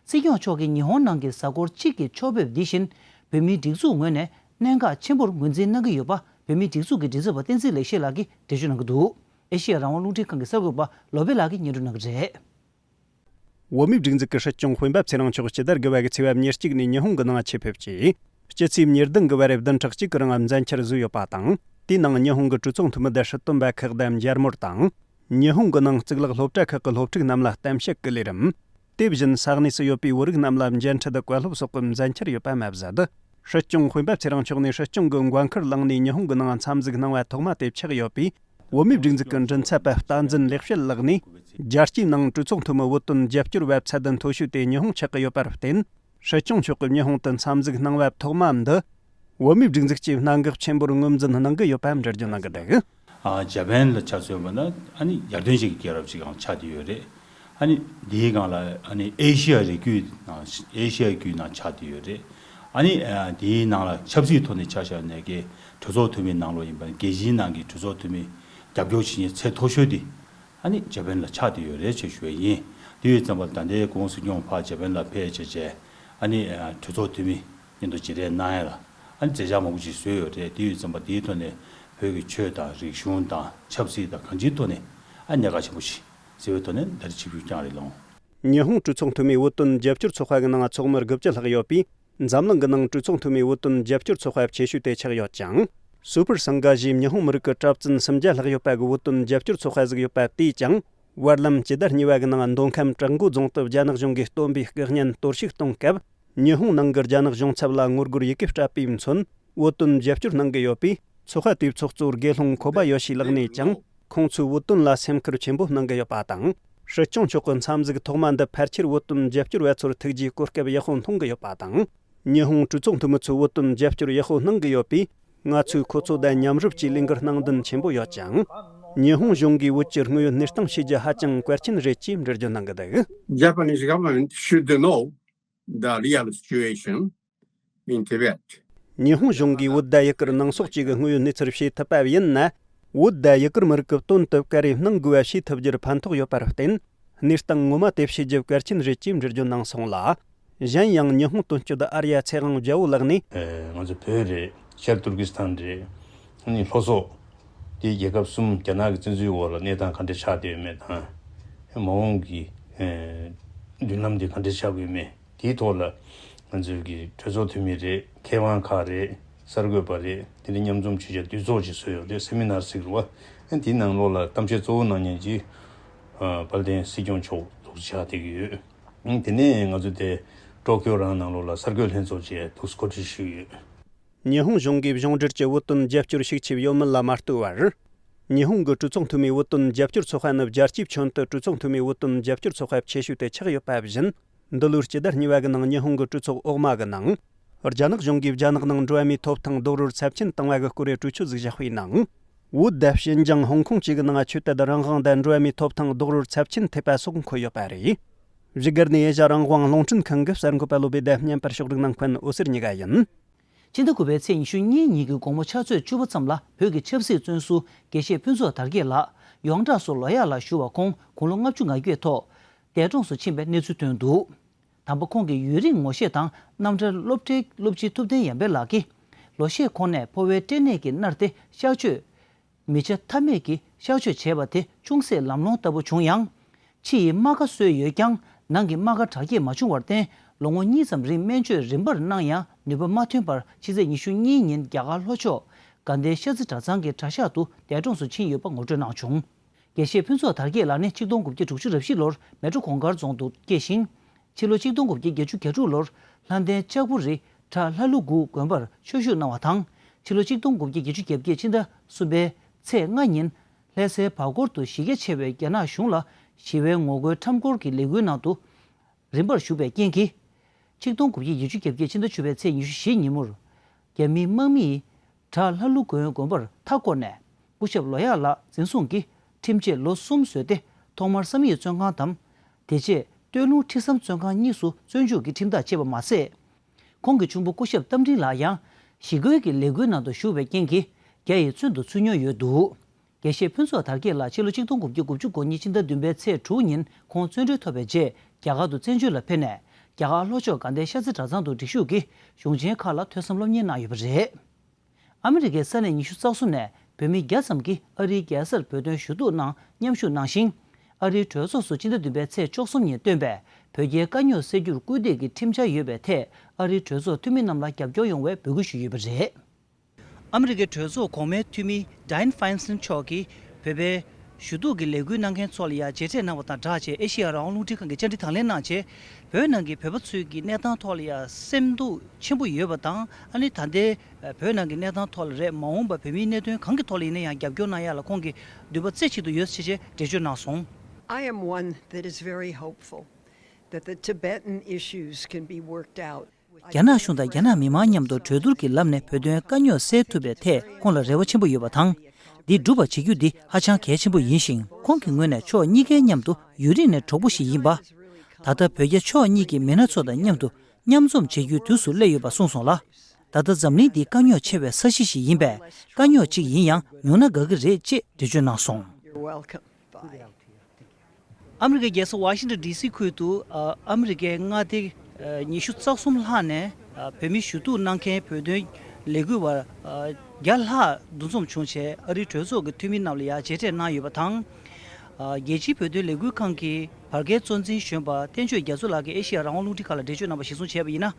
སྲིད་སྐྱོང་མཆོག་གིས་ཉི་ཧོང་ནང་གི་གཟའ་འཁོར་གཅིག་གི་ཕྱོགས་ཕེབས་འདི་བཞིན་བོད་མིའི་སྒྲིག་འཛུགས་ངོས་ནས་གནད་འགག་ཆེན་པོར་ངོས་འཛིན་གནང་གི་ཡོད་པ་བོད་མིའི་སྒྲིག་འཛུགས་ཀྱི་མགྲིན་ཚབ་པ་བསྟན་འཛིན་ལེགས་བཤད་ལགས་ཀྱིས་འགྲེལ་བརྗོད་གནང་གི་འདུག་ཨེ་ཤེ་ཡ་རང་དབང་རླུང་འཕྲིན་ཁང་གི་གསར་འགོད་པ་བློ་བྷེ་ལགས་ཀྱིས་སྙན་སྒྲོན་གནང་གི་རེད། བོད་མིའི་སྒྲིག་འཛུགས་ཀྱི་སྲིད་སྐྱོང་སྤེན་པ་ཚེ་རིང་མཆོག་སྤྱི་ཟླ་དགུ་པ་གི་ཚེས་པ་ཉེར་གཅིག་ནས་ཉི་ཧོང་གི་ནང་ཆེད་ཕེབས་ཀྱིས། སྤྱི་ཚེས་ཉེར་བདུན་གི་བར་བདུན་ཕྲག་གཅིག་གི་རིང་མཛད་འཆར་བཟོས་ཡོད་པ་དང་། དེའི་ནང་ཉི་ཧོང་གི་གྲོས་ཚོགས་འཐུས་མི་དང་སྲིད་དོན་པ་ཁག་དང་མཇལ་མོལ་དང་། ཉི་ཧོང་གི་ནང་གཙུག་ལག་སློབ་གྲྭ་ཁག་གི་སློབ་ཕྲུག་རྣམས་ལ་གཏམ་བཤད་ཀྱི་ལས་རིམ། དེ་བཞིན་ས་གནས་སུ་ཡོད་པའི་བོད་རིགས་རྣམས་ལ་མཇལ་འཕྲད་དང་བཀའ་སློབ་སོགས་ཀྱི་མཛད་འཆར་ཡོད་པ་མ་ཟད། སྲིད་སྐྱོང་སྤེན་པ་ཚེ་རིང་མཆོག་ནས་སྲིད་སྐྱོང་གི་འགན་འཁུར་བླངས་ནས་ཉི་ཧོང་གི་ནང་འཚམས་གཟིགས་གནང་བ་ཐོག་མ་དེ་ཆགས་ཡོད་པས། བོད་མིའི་སྒྲིག་འཛུགས་ཀྱི་མགྲིན་ཚབ་པ་བསྟན་འཛིན་ལེགས་བཤད་ལགས་ནས། རྒྱལ་སྤྱིའི་ནང་གྲོས་ཚོགས་འཐུས་མི་བོད་དོན་རྒྱབ་སྐྱོར་བ་ཚད་ལྡན་མཐོ་ཤོས་དེ་ཉི་ཧོང་ཆགས་ཀྱི་ཡོད་པར་བརྟེན། སྲིད་སྐྱོང་མཆོག་གིས་ཉི་ཧོང་དུ་འཚམས་གཟིགས་གནང་བ་ཐོག་མ་འདི། བོད་མིའི་སྒྲིག་འཛུགས་ཀྱིས་གནད་འགག་ཆེན་པོར་ངོས་འཛིན་གནང་གི་ཡོད་པ་འགྲེལ་བརྗོད་གནང་གི་འདུག་ཨ། ཇ་པན་ལ་ཆ་མཚོན་པ་ན་ཨ་ནི་ཡར་ཐོན་ཅན་གྱི་རྒྱལ་རབས་ཅིག་ཀྱང་ཆགས་བསྡད་ཡོད་རེད། ཨ་ནི་དེའི་སྒང་ལ་ཨ་ནི་ཨེ་ཤི་ཡ་རི་རྒྱུད་ནང་ཨེ་ཤི་ཡ་རྒྱུད་ནང་ཆགས་བསྡད་ཡོད་རེད། ཨ་ནི་ཨ་དེའི་ནང་ལ་ཆབ་སྲིད་ཐོག་ནས་ཆ་བཞག་ནས་ཀྱི་གྲོས་ཚོགས་འཐུས་མི་ནང་ལོགས་ཡིན་པ་ན་རྒྱལ་སྤྱིའི་ནང་གི་གྲོས་ཚོགས་འཐུས་མི་རྒྱབ་སྐྱོར་བྱེད་མཁན་ཚད་མཐོ་ཤོས་དེ་ཨ་ནི་ཇ་པན་ལ་ཆགས་བསྡད་ཡོད་རེད་ཅེས་ཞུ་བ་ཡིན། དེ་ཡོད་ཙམ་པ་ལ་ད་ལྟའི་གོང་སྲིད་སྐྱོང་ཕར་ཇ་པན་ལ་ཕེབས་བྱས་བྱས་ཨ་ནི་ཨ་གྲོས་ཚོགས་འཐུས་མི་མཉམ་དུ་མཇལ་འཕྲད་གནང་ཡ་ལ་ཨ་ནི་མཛད་འཆར་མང་པོ་ཅིག་བཟོས་ཡོད་རེད། དེ་ཡོད་ཙམ་པ་དེའི་ཐོག་ནས་བོད་ཀྱི་ཆོས་དང་རིག་གཞུང་དང་ཆབ་སྲིད་དང་གང་ཅིའི་ཐོག་ནས་ཨ་གནད་འགག་ཆེན་པོ་ཞིག་ཟེར་བའི་ཐོག་ནས་ད་རེས་ཆིབས་བསྒྱུར་བསྐྱངས་རེད་ལགས། ཉི་ཧོང་གྲོས་ཚོགས་འཐུས་མིའི་བོད་དོན་རྒྱབ་སྐྱོར་ཚོགས་པ་གི་ནང་ཚོགས་མི་དགུ་བཅུ་ལྷག་ཡོད་པས། འཛམ་གླིང་གི་ནང་གྲོས་ཚོགས་འཐུས་མིའི་བོད་དོན་རྒྱབ་སྐྱོར་ཚོགས་པ་ཆེ་ཤོས་དེ་ཆགས་ཡོད་ཅིང་། སུ་པར་སངྒ་ཞེས་ཉི་ཧོང་མི་རིགས་ཀྱི་གྲྭ་བཙུན་སུམ་བརྒྱ་ལྷག་ཡོད་པ་གི་བོད་དོན་རྒྱབ་སྐྱོར་ཚོགས་པ་ཟིག་ཡོད་པ་དེས་ཀྱང་། བར་ལམ་སྤྱི་ཟླ་གཉིས་པ་གི་ནང་མདོ་ཁམས་བྲག་འགོ་རྫོང་དུ་རྒྱ་ནག་གཞུང་གིས་བཏོན་པའི་སྐུ་བརྙན་གཏོར་བཤིག་གཏོང་སྐབས། ཉི་ཧོང་ནང་གི་རྒྱ་ནག་གཞུང་ཚབ་ལ་ངོ་རྒོལ་ཡི་གེ་སྤྲད་པས་མཚོན། བོད་དོན་རྒྱབ་སྐྱོར་གནང་གི་ཡོད་པས། ཚོགས་པ་དེའི་ཚོགས་གཙོ་དགེ་སློང་ཁོ་པ་ཡོ་ཤི་ལགས་ནས་ཀྱང་། ཁོང་ཚོས་བོད་དོན་ལ་སེམས་ཁུར་ཆེན་པོ་གནང་གི་ཡོད་པ་དང་། སྲིད་སྐྱོང་མཆོག་གི་འཚམས་གཟིགས་ཐོག་མ་འདི་ཕལ་ཆེར་བོད་དོན་རྒྱབ་སྐྱོར་བ་ཚོར་ཐུགས་རྗེའི་གོ་སྐབས་ཡག་པོ་མཐོང་གི་ཡོད་པ་དང་། ཉི་ཧོང་གྲོས་ཚོགས་འཐུས་མི་ཚོས་བོད་དོན་རྒྱབ་སྐྱོར་ཡག་པོ་གནང་གི་ཡོད་པས། ང་ཚོས་ཁོ་ཚོ་དང་མཉམ་རུབ་ཀྱིས་ལས་འགུལ་གནང་འདུན་ཆེན་པོ་ཡོད་ཅིང་། ཉི་ཧོང་གཞུང་གིས་བོད་ཀྱི་དངོས་ཡོད་གནས་སྟངས་ཤེས་རྒྱུ་ཧ་ཅང་གལ་ཆེན་རེད་ཅེས་འགྲེལ་བརྗོད་གནང་གི་འདུག Japanese government should know the real situation in Tibet. ཉི་ཧོང་གཞུང་གིས་བོད་དང་ཡུ་གུར་ནང་སོག་བཅས་ཀྱི་དངོས་ཡོད་གནས་ཚུལ་ཤེས་ཐུབ་པ་ཡིན་ན། བོད་དང་ཡུ་གུར་མི་རིགས་ཀྱི་དོན་དུ་བཀའ་རེ་གནང་དགོས་པ་ཤེས་ཐུབ་རྒྱུར་ཕན་ཐོགས་ཡོད་པར་བརྟེན། གནས་སྟངས་ངོ་མ་དེ་ཤེས་རྒྱུ་གལ་ཆེན་རེད་ཅེས་འགྲེལ་བརྗོད་གནང་སོང་ལ། གཞན་ཡང་ཉི་ཧོང་དོན་གཅོད་ཨར་ཡ་ཚེ་དབང་རྒྱལ་པོ་ལགས་ནས། ཨེ། ང་ཚོ་བོད་རེད། ཤར་ཏུར་ཀི་སི་ཐན་རེད། ཨ་ནི་ལྷོ་སོག་དེའི་རྒྱལ་ཁབ་གསུམ་རྒྱ་ནག་གི་བཙན་འཛུལ་འོག་ལ་གནས་སྟངས་ག་འདྲ་ཆགས་བསྡད་ཡོད་མེད་དང་། མ་འོངས་ཀྱི་ཨེ་མདུན་ལམ་དེ་ག་འདྲ་ཆགས་ཀྱི་ཡོད་མེད། དེའི་ཐོག་ལ་ང་ཚོའི་གི་གྲོས་ཚོགས་འཐུས་མི་རེད། མཁས་དབང་ཁག་རེད། གསར་འགོད་པ་རེད། དེ་འདྲ་མཉམ་འཛོམས་བྱེད་ཆེད་དུས་ཚོགས་ཅིག་བཟོས་ཡོད་རེད། སེ་མི་ནར་ཟེར་གི་རེད་བ། ཨ་དེའི་ནང་ལོགས་ལ་གཏམ་བཤད་གཙོ་བོ་གནང་མཁན་གྱི་ཨ་དཔལ་ལྡན་སྲིད་སྐྱོང་མཆོག་འདུག་སེ་ཆགས་བསྡད་ཀྱི་ཡོད། ཨ་དེ་ནས་ང་ཚོ་དེ་ཀྲོ་ཀྱོ་རང་ནང་ལོགས་ལ་གསར་འགོད་ལྷན་ཚོགས་ཅིག་འདུག་སེ་གོ་སྒྲིག་ཞུས་ཡོད། ཉི་ཧོང་གཞུང་གིས་གཞུང་འབྲེལ་གྱི་བོད་དོན་རྒྱབ་སྐྱོར་ཤུགས་ཆེ་ཡོད་མེད་ལ་མ་ལྟོས་པར། ཉི་ཧོང་གི་གྲོས་ཚོགས་འཐུས་མིའི་བོད་དོན་རྒྱབ་སྐྱོར་ཚོགས་པ་ནི་རྒྱལ་སྤྱིའི་ཁྱོན་དུ་གྲོས་ཚོགས་འཐུས་མིའི་བོད་དོན་རྒྱབ་སྐྱོར་ཚོགས་པ་ཆེ་ཤོས་དེ་ཆགས་ཡོད་པ་བཞིན། འདི་ལོའི་སྤྱི་ཟླ་གཉིས་པ་གི་ནང་ཉི་ཧོང་གི་གྲོས་ཚོགས་འོག་མ་གི་ནང་། རྒྱ་ནག་གཞུང་གིས་རྒྱ་ནག་ནང་འགྲོ་བ་མིའི་ཐོབ་ཐང་རྡོག་རོལ་ཚབས་ཆེན་བཏང་བ་གི་སྐོར་གྱི་གྲོས་ཆོད་ཟིག་བཞག་པའི་ནང་། བོད་དང་ཞིན་ཅང་ཧོང་ཀོང་བཅས་ཀྱི་ནང་ཆོས་དད་རང་དབང་དང་འགྲོ་བ་མིའི་ཐོབ་ཐང་རྡོག་རོལ་ཚབས་ཆེན་ཐེབས་པ་སོགས་འཁོད་ཡོད་པ་རེད། བཞུགས་སྒར་ནས་ཨེ་ཤ་རང་དབང་རླུང་འཕྲིན་ཁང་གི་གསར་འགོད་པ་བློ་བྷེ་དང་བརྙན་པར་ཕྱོགས་སྒྲིག་གནང་མཁན་འོད་ཟེར་གཉིས་ཀ་ཡིན། ཕྱི་ཟླ་དགུ་པའི་ཚེས་ཉི་ཤུ་གཉིས་ཉིན་གྱི་དགོང་མོ་ཕྱག་ཚོད་བཅུ་པ་ཙམ་ལ་བོད་ཀྱི་ཆབ་སྲིད་བཙོན་ཟུར་དགེ་བཤེས་ཕུན་ཚོགས་དར་རྒྱས་ལགས་ཡོངས་གྲགས་སུ་ལོ་ཡག་ལ་ཞུ་བར་ཁོང་དགུང་ལོ་ལྔ་བཅུ་ང་བརྒྱད་ཐོག་འདས་གྲོངས་སུ་ཕྱིན་པའི་གནས་ཚུལ་ཐོན་འདུག་དམ་པ་ཁོང་གི་ཡུན་རིང་ངོ་ཤེས་དང་རྣམ་འབྲེལ་སློབ་གྲྭའི་སློབ་སྤྱི་ཐུབ་བསྟན་ཡར་འཕེལ་ལགས་ཀྱིས་ལོ་ཤས་གོང་ནས་ཕོ་བའི་སྐྲན་ནད་ཀྱི་མནར་ཏེ་གཤགས་བཅོས་མི་བྱ་ཐབས་མེད་ཀྱི་གཤགས་བཅོས་བྱས་པ་དེ་ཅུང་ཟད་ལམ་ལྷོང་ལྟ་བུ་བྱུང་ཡང་། ཕྱི་ཡི་རྨ་ཁ་གསོས་ཡོད་ཀྱང་ནང་གི་རྨ་ཁ་དྲག་སྐྱེད་མ་བྱུང་བར་བརྟེན་ལོ་ངོ་གཉིས་ཙམ་རིང་སྨན་བཅོས་རིམ་པར་གནང་ཡང་ནུས་པ་མ་ཐོན་པར་ཕྱི་ཚེས་ཉི་ཤུ་གཉིས་ཉིན་རྒྱ་གར་ལྷོ་ཕྱོགས་དགའ་ལྡན་ཤར་རྩེ་གྲྭ་ཚང་གི་གྲྭ་ཤག་ཏུ་འདས་གྲོངས་སུ་ཕྱིན་ཡོད་པ་ངོ་སྤྲོད་གནང་བྱུང་། དགེ་བཤེས་ཕུན་ཚོགས་དར་རྒྱས་ལགས་ནི་ཆིག་སྟོང་དགུ་བརྒྱ་དྲུག་ཅུ་རེ་བཞི་ལོར་མལ་གྲོ་གུང་དཀར་རྫོང་དུ་སྐྱེས་ཤིང་། ཕྱི་ལོ་ཆིག་སྟོང་དགུ་བརྒྱ་བརྒྱད་ཅུ་གྱ་དྲུག་ལོར་ལྷ་ལྡན་ལྕགས་པོ་རི་བྲག་ལྷ་ཀླུ་དགུ་དགོན་པར་ཆོས་ཞུགས་གནང་བ་དང་། ཕྱི་ལོ་ཆིག་སྟོང་དགུ་བརྒྱ་བརྒྱད་ཅུ་གྱ་བརྒྱད་ཕྱི་ཟླ་གསུམ་པའི་ཚེས་ལྔ་ཉིན་ལྷ་སའི་བར་སྐོར་དུ་གཞི་རྒྱ་ཆེ་བའི་རྒྱ་ནག་གཞུང་ལ་ཞི་བའི་ངོ་རྒོལ་ཁྲོམ་སྐོར་གྱི་ལས་འགུལ་ནང་དུ་རིམ་པར་ཞུགས་པའི་རྐྱེན་གྱིས། ཆིག་སྟོང་དགུ་བརྒྱ་བརྒྱད་ཅུ་གྱ་བརྒྱད་ཕྱི་ཟླ་བཅུ་པའི་ཚེས་ཉི་ཤུ་བཞི་ཉིན་མོར། རྒྱ་མིའི་དམག་མིས་བྲག་ལྷ་ཀླུ་དགོན་དགོན་པར་མཐའ་བསྐོར་ནས་སྐུ་ཞབས་ལོ་ཡག་ལགས་འཛིན་བཟུང་གིས་ཁྲིམས་ཆད་ལོ་གསུམ་བཟོས་ཏེ་ཐོག་མར་བསམ་ཡས་བཙོན་ཁང་དང་། དེ་རྗེས་སྟོད་ལུང་ཁྲི་ཟམ་བཙོན་ཁང་གཉིས་སུ་བཙོན་འཇུག་གི་ཁྲིམས་ཐག་བཅད་པ་མ་ཟད། ཁོང་གི་གཅུང་པོ་སྐུ་ཞབས་རྟ་མགྲིན་ལགས་ཡང་ཞི་རྒོལ་གྱི་ལས་འགུལ་ནང་དུ་ཞུགས་པའི་རྐྱེན་གྱིས་རྒྱ་ཡིས་བཙོན་དུ་ཚུད་མྱོང་ཡོད་འདུག་དགེ་བཤེས་ཕུན་ཚོགས་དར་རྒྱས་ལགས་ཕྱི་ལོ་ཆིག་སྟོང་དགུ་བརྒྱ་དགུ་བཅུ་གོ་གཉིས་ཕྱི་ཟླ་བདུན་པའི་ཚེས་དྲུག་ཉིན་ཁོང་བཙོན་གྲོལ་ཐོབ་པའི་རྗེས་རྒྱ་གར་དུ་བཙན་བྱོལ་ལ་ཕེབས་ནས་རྒྱ་གར་ལྷོ་ཕྱོགས་དགའ་ལྡན་ཤར་རྩེ་གྲྭ་ཚང་དུ་སྒྲིག་ཞུགས་ཀྱིས་གཞུང་ཆེན་ཁག་ལ་ཐོས་བསམ་སློབ་གཉེར་གནང་ཡོད་པ་རེད། ཨ་མི་རི་ཀའི་ས་གནས་ཉི་ཤུ་རྩ་གསུམ་ནས་བོད་མི་བརྒྱ་ཙམ་གྱིས་ཨ་རིའི་རྒྱལ་སར་བོད་དོན་ཞུ་གཏུག་ནང་མཉམ་ཞུགས་གནང་ཞིང་། ཨ་རིའི་གྲོས་ཚོགས་སུ་ཕྱི་ཟླ་བདུན་པའི་ཚེས་བཅུ་གསུམ་ཉིན་བཏོན་པའི་བོད་རྒྱའི་དཀའ་རྙོག་སེལ་རྒྱུར་སྐུལ་འདེད་ཀྱི་ཁྲིམས་འཆར་ཡོད་པའི་ཐད་ཨ་རིའི་གྲོས་ཚོགས་འཐུས་མི་རྣམས་ལ་རྒྱབ་སྐྱོར་ཡོང་བའི་འབོད་སྐུལ་ཞུས་ཡོད་པ་རེད། ཨ་མི་རི་ཀའི་གྲོས་ཚོགས་གོང་མའི་འཐུས་མི་Dianne Feinstein་མཆོག་གིས་བོད་པའི་ཞུ་གཏུག་གི་ལས་འགུལ་གནང་མཁན་ཚོ་ལ་ཡང་མཇལ་འཕྲད་གནང་བ་དང་སྦྲགས་བྱས་ཨེ་ཤེ་ཡ་རང་དབང་རླུང་འཕྲིན་ཁང་གིས་བཅར་འདྲི་དང་ལེན་གནང་བྱས། བོད་ནང་གི་བོད་པ་ཚོའི་གི་གནས་སྟངས་ཐོག་ལ་ཡང་སེམས་སྡུག་ཆེན་པོ་ཡོད་པ་དང་ཨ་ནི་ད་ལྟའི་བོད་ནང་གི་གནས་སྟངས་ཐོག་ལ་རེད་མ་འོངས་པ་བོད་མིའི་གནད་དོན་གང་གི་ཐོག་ལ་ཡིན་ན་ཡང་རྒྱབ་སྐྱོར་གནང་ཡ་ལ་ཁོང་གིས་འདུན་པ་རྩེ་གཅིག་ཏུ་ཡོད་ཟེར་བྱས་འགྲེལ་བརྗོད་གནང་སོང་། I am one that is very hopeful that the Tibetan issues can be worked out. རྒྱ་ནག་གཞུང་དང་རྒྱ་ནག་མི་མང་མཉམ་དུ་གྲོས་བསྡུར་གྱི་ལམ་ནས་བོད་དོན་དཀའ་རྙོག་སེལ་ཐུབ་པའི་ཐད་ཁོང་ལ་རེ་བ་ཆེན་པོ་ཡོད་པ་དང་། འདི་འགྲུབ་པ་བྱེད་རྒྱུ་འདི་ཧ་ཅང་གལ་ཆེན་པོ་ཡིན་ཞིང་། ཁོང་གི་ངོས་ནས་ཕྱོགས་གཉིས་ཀའི་མཉམ་དུ་ཡུན་རིང་ནས་གྲོགས་པོ་ཞིག་ཡིན་པ། ད་ལྟ་བོད་རྒྱ་ཕྱོགས་གཉིས་ཀྱི་མི་སྣ་ཚོ་དང་མཉམ་དུ་མཉམ་འཛོམས་བྱེད་རྒྱུའི་དུས་སུ་སླེབས་ཡོད་པ་གསུངས་སོང་ལ། ད་ལྟ་འཛམ་གླིང་འདི་དཀའ་རྙོག་ཆེ་བའི་ས་གཞི་ཞིག་ཡིན་པས་དཀའ་རྙོག་ཅིག་ཡིན་ཡང་ཉུང་ན་དགའ་གི་རེད་ཅེས་འགྲེལ་བརྗོད་གནང་སོང་། You're welcome. Bye. ཨ་མི་རི་ཀའི་རྒྱལ་ས་ཝ་ཤིང་ཊོན་ཌི་སི་ཁུལ་དུ་ཨ་ཨ་མི་རི་ཀའི་མངའ་སྡེ་ཉི་ཤུ་རྩ་གསུམ་ལྷག་ནས་བོད་མི་ཞུ་གཏུག་གནང་མཁན་བོད་དོན་ལས་འགུལ་བ་བརྒྱ་ལྷག་འདུ་འཛོམས་བྱུང་བྱས་ཨ་རིའི་གྲོས་ཚོགས་ཀྱི་འཐུས་མི་རྣམས་ལ་ཡང་མཇལ་འཕྲད་གནང་ཡོད་པ་དང་། རྒྱལ་སྤྱིའི་བོད་དོན་ལས་འགུལ་ཁང་གི་བར་བརྒལ་གཙོ་འཛིན་གཞོན་པ་བསྟན་ཆོས་རྒྱ་མཚོ་ལགས་ཀྱིས་ཨེ་ཤེ་ཡ་རང་དབང་རླུང་འཕྲིན་ཁང་ལ་འགྲེལ་བརྗོད་གནང་བ་གཞིར་བཟུང་བྱས་པ་ཡིན་ན།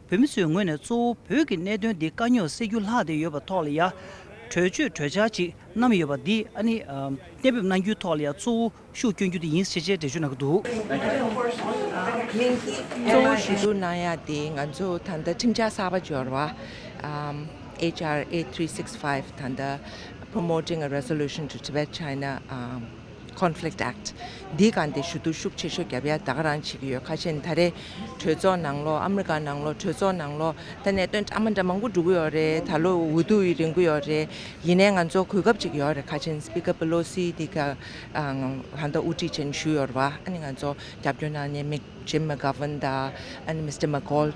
བོད་མི་ཚོའི་ངོས་ནས་གཙོ་བོ་བོད་ཀྱི་གནད་དོན་འདི་དཀའ་རྙོག་སེལ་རྒྱུ་ལྷག་བསྡད་ཡོད་པ་ཐོག་ལ་ཡ། གྲོས་ཆོད་གྲོས་འཆར་ཅིག་བསྣམས་ཡོད་པ་འདི་ཨ་ནི་གཏན་འབེབས་གནང་རྒྱུའི་ཐོག་ལ་ཡ་གཙོ་བོ་ཤུགས་བསྐྱོན་རྒྱུ་དེ་ཡིན་ཞེས་བྱས་འགྲེལ་བརྗོད་གནང་གི་འདུག་གཙོ་བོ་ཞུ་གཏུག་གནང་ཡ་དེ་ང་ཚོ་ད་ལྟ་ཁྲིམས་འཆར་གསར་པ་འབྱོར་བ། H R eight three six five ད་ལྟ་Promoting a Resolution to Tibet China Conflict Act འདིའི་སྒང་དེ་ཞུ་གཏུག་ཤུགས་ཆེ་ཤོས་རྒྱབ་ཡ་ད་ག་རང་བྱེད་ཀྱི་ཡོད། ཁ་ཆེན་ད་རེས་གྲོས་ཚོགས་ནང་ལོགས་ཨ་མི་རི་ཀ་ནང་ལོགས་གྲོས་ཚོགས་ནང་ལོགས་ད་གནད་དོན་འདྲ་མི་འདྲ་མང་པོ་འགྲོ་གི་ཡོད་རེད། ད་ལོ་འོས་བསྡུ་ཡི་རན་གྱི་ཡོད་རེད། ཡིན་ནའི་ང་ཚོ་གོ་སྐབས་ཅིག་ཡོད་རེད། ཁ་ཆེན་Speaker Pelosi དེ་ག་ད་ལྟ་དབུ་ཁྲིད་ཅན་ཞུ་ཡོད་རེད་བ། ཨ་ནི་ང་ཚོ་རྒྱབ་སྐྱོར་གནང་མཁན་མི་Jim McGovern དང་ཨ་ནི་Mister McCaul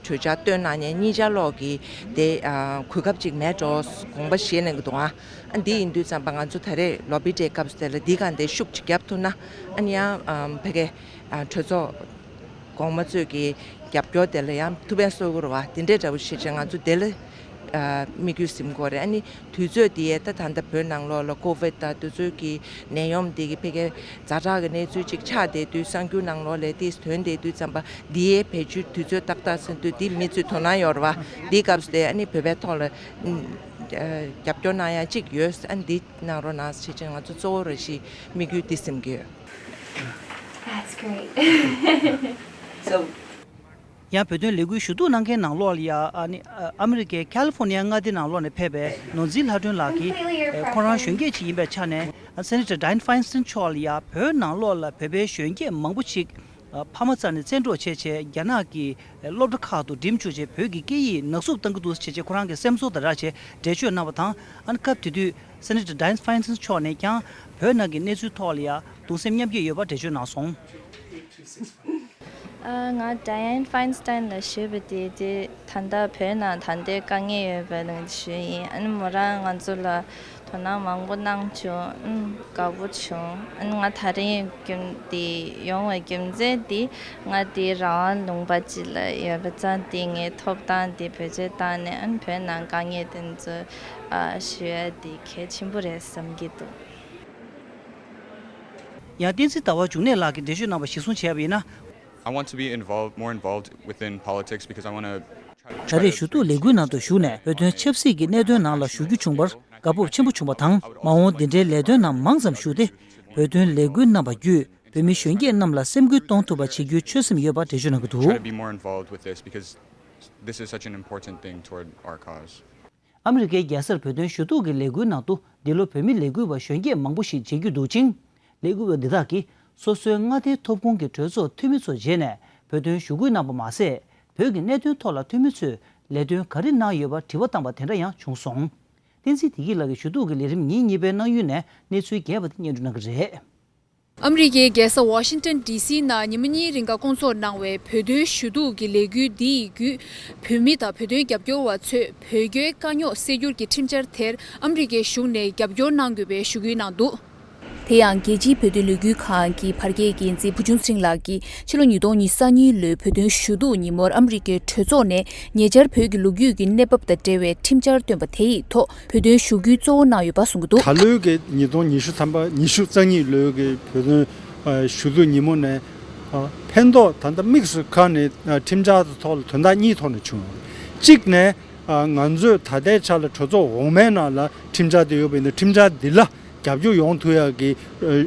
གྲོས་འཆར་བཏོན་གནང་མཁན་གཉིས་ཆ་ལོག་གི་དེ་གོ་སྐབས་ཅིག་མེད་འགྲོ་དགོངས་པ་བཞེས་གནང་གི་འདུག་ཨ་འདི་ཡིན་དུས་ཙམ་པ་ང་ཚོ་ད་རེས་ལོ་བི་ཌེ་སྐབས་སུ་དེ་ལ་འདི་གང་དེ་ཤུགས་ཅིག་བརྒྱབ་ཐུབ་ན་ཨ་ནི་ཡང་ཕ་གི་གྲོས་ཚོགས་གོང་མ་ཚོས་ཀྱི་རྒྱབ་སྐྱོར་དེ་ལ་ཡང་ཐུགས་ཕན་གསོས་ཀྱི་རེད་བ། དེ་འདྲའི་འདྲ་བོ་བྱས་ཙང་ང་ཚོ་དེ་ལ་དམིགས་ཡུལ་ཟིན་དགོས་རེད། ཨ་ནི་དུས་ཚོད་དེ་ད་ད་ལྟ་བོད་ནང་ལོགས་ལ་ཀོ་ཝིད་དང་དུས་ཚོད་ཀྱི་ནད་ཡོམ་དེ་གི་ཕ་གི་ཛ་དྲག་གི་གནས་ཚུལ་ཅིག་ཆགས་བསྡད་དུས་གསར་འགྱུར་ནང་ལོགས་ལ་ཏིས་ཐོན་བསྡད་དུས་ཙམ་པ་འདིའི་བེད་སྤྱོད་དུས་ཚོད་ཏག་ཏག་ཟིན་དུས་འདི་མི་ཚོས་དོ་སྣང་ཡོད་རེད་བ། འདིའི་སྐབས་སུ་དེ་ཨ་ནི་བོད་པའི་ཐོག་ལ་རྒྱབ་སྐྱོར་གནང་ཡ་གཅིག་ཡོད། ཨ་ནི་འདི་གནང་རོགས་གནང་ཞེས་བྱས་ང་ཚོ་གཙོ་བོ་རེ་ཞིག་དམིགས་ཡུལ་འདི་ཟིན་གྱི་ཡོད། That's great. So ཡང་བོད་དོན་ལས་འགུལ་ཞུ་གཏུག་གནང་མཁན་ནང་ལོགས་ལ་ཡ་ཨ་ནི་ཨ་ཨ་མི་རི་ཀའི་ཁ་ལི་ཧྥོ་ནི་ཡ་མངའ་སྡེ་ནང་ལོགས་ནས་ཕེབས་པའི་ནོར་འཛིན་ལྷ་སྒྲོན་ལགས་ཀྱིས་ཨ་ཁོ་རང་གཞོན་སྐྱེས་ཅིག་ཡིན་པའི་ཆ་ནས་ཨ་སེ་ནེ་ཊར་ཌ་ཡན་ཕའིན་སྟན་མཆོག་ལ་ཡ་བོད་ནང་ལོགས་ལ་བོད་པའི་གཞོན་སྐྱེས་མང་པོ་ཞིག་ཨ་ཕ་མ་རྩ་ནས་བཙན་འཕྲོག་བྱས་བྱས་རྒྱ་ནག་གི་སློབ་གྲྭ་ཁག་ཏུ་འགྲིམ་བཅུག་བྱས་བོད་ཀྱི་སྐད་ཡིག་ནག་བསུབ་བཏང་གི་འདུག་ཟེར་བྱས་བྱས་ཁོ་རང་གི་སེམས་ཚོར་དང་སྦྲགས་བྱས་འགྲེལ་བརྗོད་གནང་བ་དང་། ཨ་ནི་སྐབས་དེ་དུས་སེ་ནེ་ཊར་ཌ་ཡན་ཕའིན་སྟན་མཆོག་ནས་ཀྱང་བོད་ནང་གི་གནས་ཚུལ་ཐོག་ལ་ཡ་གདུང་སེམས་མཉམ་སྐྱེད་ཡོད་པ་འགྲེལ་བརྗོད་གནང་སོང་། ཨ། ང་ཌ་ཡན་ཕའིན་སྟན་ལ་ཞུས་པ་དེ་དེ་ད་ལྟ་བོད་ནང་ད་ལྟའི་དཀའ་ངལ་ཡོད་པ་ནང་ཞུས་ཡིན། ཨ་ནི་མོ་རང་ང་ཚོ་ལ་དོ་སྣང་མང་པོ་གནང་བྱུང་། ཨུམ། དགའ་པོ་བྱུང་། ཨ་ནི་ང་ད་རིང་རྒྱུན་དེ་ཡོང་བའི་རྒྱུ་མཚན་དེ་ང་དེ་རང་དབང་ལུང་པ་ཅིག་ལ་ཡོད་པ་ཙང་དེ་ངའི་ཐོབ་ཐང་དེ་བེད་སྤྱོད་བཏང་ནས་ཨ་ནི་བོད་ནང་དཀའ་ངལ་དེ་ཚོ་ཨ་ཞུ་ཡ་དེ་གལ་ཆེན་པོ་རེད་བསམ་གྱི་འདུག་ཡང་བསྟན་འཛིན་ཟླ་བ་འབྱུང་གནས་ལགས་ཀྱིས་འགྲེལ་བརྗོད་གནང་བ་གཞིར་བཟུང་བྱས་པ་ཡིན་ན། I want to be involved, more involved within politics because I want to. ད་རེས་ཞུ་གཏུག་ལས་འགུལ་ནང་དུ་ཞུགས་ནས་བོད་དོན་ཆབ་སྲིད་ཀྱི་གནད་དོན་ནང་ལ་ཞུགས་རྒྱུ་བྱུང་བར་དགའ་སྤོབས་ཆེན་པོ་བྱུང་བ་དང་། མ་འོངས་འདི་འདྲའི་ལས་དོན་ནང་མང་ཙམ་ཞུགས་ཏེ། བོད་དོན་ལས་འགུལ་གནང་བ་བརྒྱུད་བོད་མི་གཞོན་སྐྱེས་རྣམས་ལ་སེམས་འགུལ་གཏོང་ཐུབ་པ་བྱེད་རྒྱུའི་ཆོད་སེམས་ཡོད་པ་འགྲེལ་བརྗོད་གནང་གི་འདུག Try to be more involved with this because this is such an important thing toward our cause. ཨ་མི་རི་ཀའི་རྒྱལ་སར་བོད་དོན་ཞུ་གཏུག་གི་ལས་འགུལ་ནང་དུ་འདི་ལོ་བོད་མི་ལས་འགུལ་བ་གཞོན་སྐྱེས་མང་པོ་ཞིག་མཇལ་རྒྱུ་འདུག་ཅིང་། ལས་འགུལ་བ་འདི་དག་གིས་སོ་སོའི་མངའ་སྡེའི་ཐོབ་ཁུངས་ཀྱི་གྲོས་ཚོགས་འཐུས་མི་ཚོ་མཇལ་ནས་བོད་དོན་ཞུ་སྐུལ་གནང་པ་མ་ཟད། བོད་ཀྱི་གནད་དོན་ཐོག་ལ་འཐུས་མི་ཚོས་ལས་དོན་ག་རེ་གནང་ཡོད་པར་དྲི་བ་བཏང་པ་དེ་འདྲ་ཡང་བྱུང་སོང་། བསྟན་འཛིན་བདེ་སྐྱིད་ལགས་ཀྱིས་ཞུ་གཏུག་གི་ལས་རིམ་ཉིན་གཉིས་པའི་གནང་ཡུལ་ནས་གནས་ཚུལ་རྒྱས་པ་དེ་སྙན་སྒྲོན་གནང་གི་རེད། ཨ་མི་རི་ཀའི་རྒྱལ་ས་ཝ་ཤིང་ཏོན་ཌི་སི་ནང་ཉི་མ་གཉིས་རིང་ག་སྐོང་ཚོགས་གནང་བའི་བོད་དོན་ཞུ་གཏུག་གི་ལས་འགུལ་འདི་ཡི་བརྒྱུད། བོད་མི་དང་བོད་དོན་རྒྱབ་སྐྱོར་བ་ཚོས་བོད་རྒྱའི་དཀའ་རྙོག་སེལ་རྒྱུར་གྱི་ཁྲིམས་འཆར་དེར་ཨ་མི་རི་ཀའི་གཞུང་ནས་རྒྱབ་སྐྱོར་གནང་དགོས་པའི་ཞུ་སྐུལ་གནང་འདུག་དེ་ཡང་རྒྱལ་སྤྱིའི་བོད་དོན་ལས་འགུལ་ཁང་གི་བར་བརྒལ་འགན་འཛིན་ཕུར་ཆུང་ཚེ་རིང་ལགས་ཀྱིས་ཕྱི་ལོ་ཉིས་སྟོང་ཉི་ཤུ་རྩ་གཉིས་ལོའི་བོད་དོན་ཞུ་གཏུག་ཉིན་མོར་ཨ་མི་རི་ཀའི་གྲོས་ཚོགས་ནས་ཉེ་ཆར་བོད་ཀྱི་ལོ་རྒྱུས་ཀྱི་གནས་བབ་དང་འབྲེལ་བའི་ཁྲིམས་འཆར་བཏོན་པ་དེ་ཡི་ཐོག་བོད་དོན་ཞུ་སྐུལ་གཙོ་བོ་གནང་ཡོད་པ་གསུངས་ཀྱི་འདུག་ད་ལོའི་གི་ཉིས་སྟོང་ཉི་ཤུ་ཐམ་པ་ཉི་ཤུ་རྩ་གཉིས་ལོའི་གི་བོད་དོན་ཞུ་གཏུག་ཉིན་མོ་ནས་ཕན་ཐོགས་ད་ལྟ་དམིགས་སུ་བཀར་ནས་ཁྲིམས་འཆར་དེ་ཐོག་ལ་དོན་དག་གཉིས་ཐོག་ནས་བྱུང་ཡོད། གཅིག་ནས་ང་ཚོས་ད་ལྟའི་ཆ་ལ་གྲོས་ཚོགས་འོག་མའི་ནང་ལ་ཁྲིམས་འཆར་དེ་ཡོད་པ་ཡིན་ན་ཁྲིམས་འཆར་འདི་ལ་རྒྱབ་སྐྱོར་ཡོང་ཐུབ་ཡག་གི་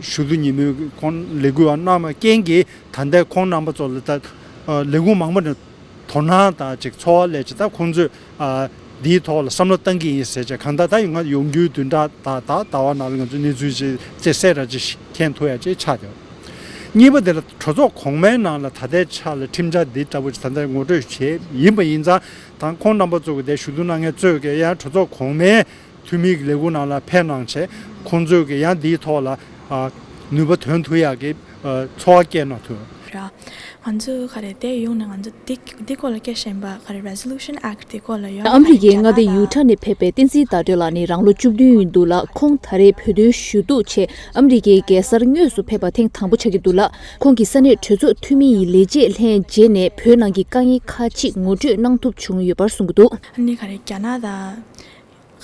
ཞུ་གཏུག་ཉིན་མོའི་ཁོང་ལས་འགུལ་བ་གནང་བའི་རྐྱེན་གྱིས་ད་ལྟའི་ཁོང་རྣམ་པ་ཚོ་ལ་ད་ལས་ཁུངས་མང་པོ་ནས་དོ་སྣང་དང་ཅིག་ཚོར་བ་སླེབས་ཅིག་ད་ཁོང་ཚོས་འདིའི་ཐོག་ལ་བསམ་བློ་བཏང་གི་ཡིན་ཟེར་ཅིག་གང་ལྟར་ད་ཡོང་ང་ཡོང་རྒྱུའི་བདུན་ཕྲག་ད་ད་ཟླ་བ་ནང་ལ་ང་ཚོས་གནས་ཚུལ་ཅིག་རྩད་གསལ་ར་ཅིག་མཁྱེན་ཐུབ་ཡ་ཅིག་ཆགས་ཡོད། གཉིས་པ་དེ་ལ་གྲོས་ཚོགས་གོང་མའི་ནང་ལ་ད་ལྟའི་ཆ་ལ་ཁྲིམས་འཆར་འདི་ལྟ་བུ་ཅིག་ད་ལྟ་ངོ་སྤྲོད་བྱས་ཡིན་པ་ཡིན་ཙང་ད་ཁོང་རྣམ་པ་ཚོ་གི་དེ་ཞུ་གཏུག་གནང་མཁན་ཚོས་ཀྱི་ཡང་གྲོས་ཚོགས་གོང་མའི་འཐུས་མིའི་ལས་ཁུངས་ནང་ལ་ཕེབས་གནང་བྱས་ཁོང་ཚོས་ཀྱི་ཡང་འདིའི་ཐོག་ལ་ནུས་པ་ཐོན་ཐུབ་ཡག་གི་ཚོར་བ་སྐྱེས་གནང་ཐུབ། ར། ང་ཚོ་ག་རེ་དེ་ཡོང་ནས་ང་ཚོ་འདི་འདི་སྐོར་ལ་སྐད་ཆ་ཡིན་པ་ག་རེ་Resolution Act འདི་སྐོར་ལ་ཡོད། ཨ་མི་རི་ཀའི་མངའ་སྡེ་ཡུ་ཊ་ནས་ཕེབས་པའི་བསྟན་འཛིན་ཟླ་སྒྲོན་ལགས་ནི་རང་ལོ་བཅུ་བདུན་ཡིན་འདུག་ལ། ཁོང་ད་རེས་བོད་དོན་ཞུ་གཏུག་ཆེད་ཨ་མི་རི་ཀའི་རྒྱལ་སར་དངོས་སུ་ཕེབས་པ་ཐེངས་དང་པོ་ཆགས་ཀྱི་འདུག་ལ། ཁོང་གིས་ས་གནས་གྲོས་ཚོགས་འཐུས་མི་ཡི་ལས་བྱེད་ལྷན་མཇལ་ནས་བོད་ནང་གི་དཀའ་ངལ་ཁག་ཅིག་ངོ་སྤྲོད་གནང་ཐུབ་བྱུང་ཡོད་པར་གསུངས་ཀྱི་འདུག་ཨ་ནི་ག་རེ་རྒྱ་ནག་དང་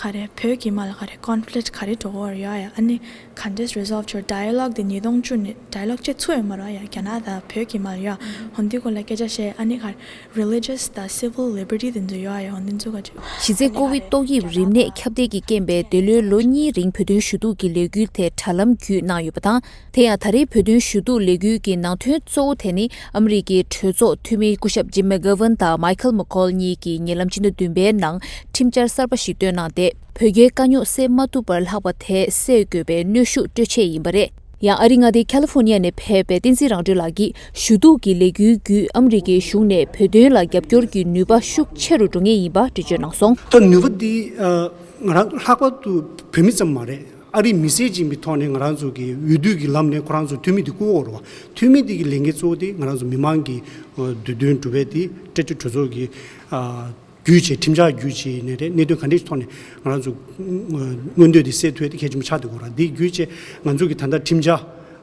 ག་རེ་བོད་ཀྱི་མ་ལ་ག་རེ་conflict ག་རེ་འགྲོ་གི་ཡོད་ཡ། ཨ་ནི་ག་འདྲས་resolve བྱོས་dialogue དེ་ཉིས་སྟོང་བཅུ་ནས་dialogue བྱེད་ཚུགས་ཡོད་མ་རེད་ཡ། རྒྱ་ནག་དང་བོད་ཀྱི་མ་ལ་ཡ། ཧོན་དེ་སྐོར་ལ་སྐད་ཆ་བཤད། ཨ་ནི་ག་རེ་religious དང་civil liberty དེ་ཚོ་ཡོད་ཡ། ཧོན་དེ་ཚོ་ག་ཅིག་གཞི་རྩའི་ཀོ་བིད་ཏོག་དབྱིབས་རིམས་ནད་ཁྱབ་གདལ་གྱི་རྐྱེན་པས་འདི་ལོའི་ལོ་གཉིས་རིང་བོད་དོན་ཞུ་གཏུག་གི་ལས་འགུལ་དེ་དྲ་ལམ་བརྒྱུད་གནང་ཡོད་པ་དང་། དེ་ཡང་ད་རེས་བོད་དོན་ཞུ་གཏུག་ལས་འགུལ་གྱི་ནང་དོན་གཙོ་བོ་དེ་ནི་ཨ་མི་རི་ཀའི་གྲོས་ཚོགས་འཐུས་མི་སྐུ་ཞབས་ཇིམ་མེ་གྷ་ཝན་དང་མའི་ཁལ་མེ་ཁོལ་གཉིས་ཀྱིས་ཉེ་ལམ་ཕྱི་ཟླ་བདུན་པའི་ནང་ཁྲིམས་འཆར་གསར་པ་ཞིག་བཏོན་གནང་སྟེ། བོད་རྒྱའི་དཀའ་རྙོག་སེལ་མ་ཐུབ་པར་ལྷག་པ་དེ་སེལ་དགོས་པའི་གནོན་ཤུགས་སྤྲོད་ཆེད་ཡིན་པ་རེད། ཡང་ཨ་རིའི་མངའ་སྡེ་ཁ་ལི་ཧྥོ་ནི་ཡ་ནས་ཕེབས་པའི་བསྟན་འཛིན་རང་གྲོལ་ལགས་ཀྱིས་ཞུ་གཏུག་གི་ལས་འགུལ་བརྒྱུད་ཨ་མི་རི་ཀའི་གཞུང་ནས་བོད་དོན་ལ་རྒྱབ་སྐྱོར་གྱི་ནུས་པ་ཤུགས་ཆེ་རུ་འགྲོ་ངེས་ཡིན་པ་འགྲེལ་བརྗོད་གནང་སོང་། ད་ནུས་པ་འདི་ང་རང་ལྷག་པར་དུ་བོད་མི་ཙམ་མ་རེད། ཨ་རིའི་མི་སེར་ཅིག་ཡིན་པའི་ཐོག་ནས་ང་རང་ཚོ་གི་འོས་བསྡུ་གི་ལམ་ནས་ཁོ་རང་ཚོ་འཐུས་མི་འདི་བསྐོ་གི་ཡོད་རེད་བ། འཐུས་མི་འདི་གི་ལས་འགན་གཙོ་བོ་དེ་ང་རང་ཚོ་མི་མང་གི་འདོད་དོན་སྒྲུབ་པའི་དེ་སྤྲད་ཆོག་གྲོས་ཚོགས་ཀྱི་བརྒྱུད་བྱས་ཁྲིམས་འཆར་བརྒྱུད་བྱས་ནས་རེད། གནད་དོན་ག་འདྲས་ཐོག་ནས་ང་རང་ཚོ་མངོན་འདོད་དེ་སེལ་ཐུབ་ཡ་དེ་གལ་ཆེན་པོ་ཆགས་བསྡད་ཡོད་རེད། འདི་བརྒྱུད་བྱས་ང་ཚོ་གི་ད་ལྟ་ཁྲིམས་འཆར་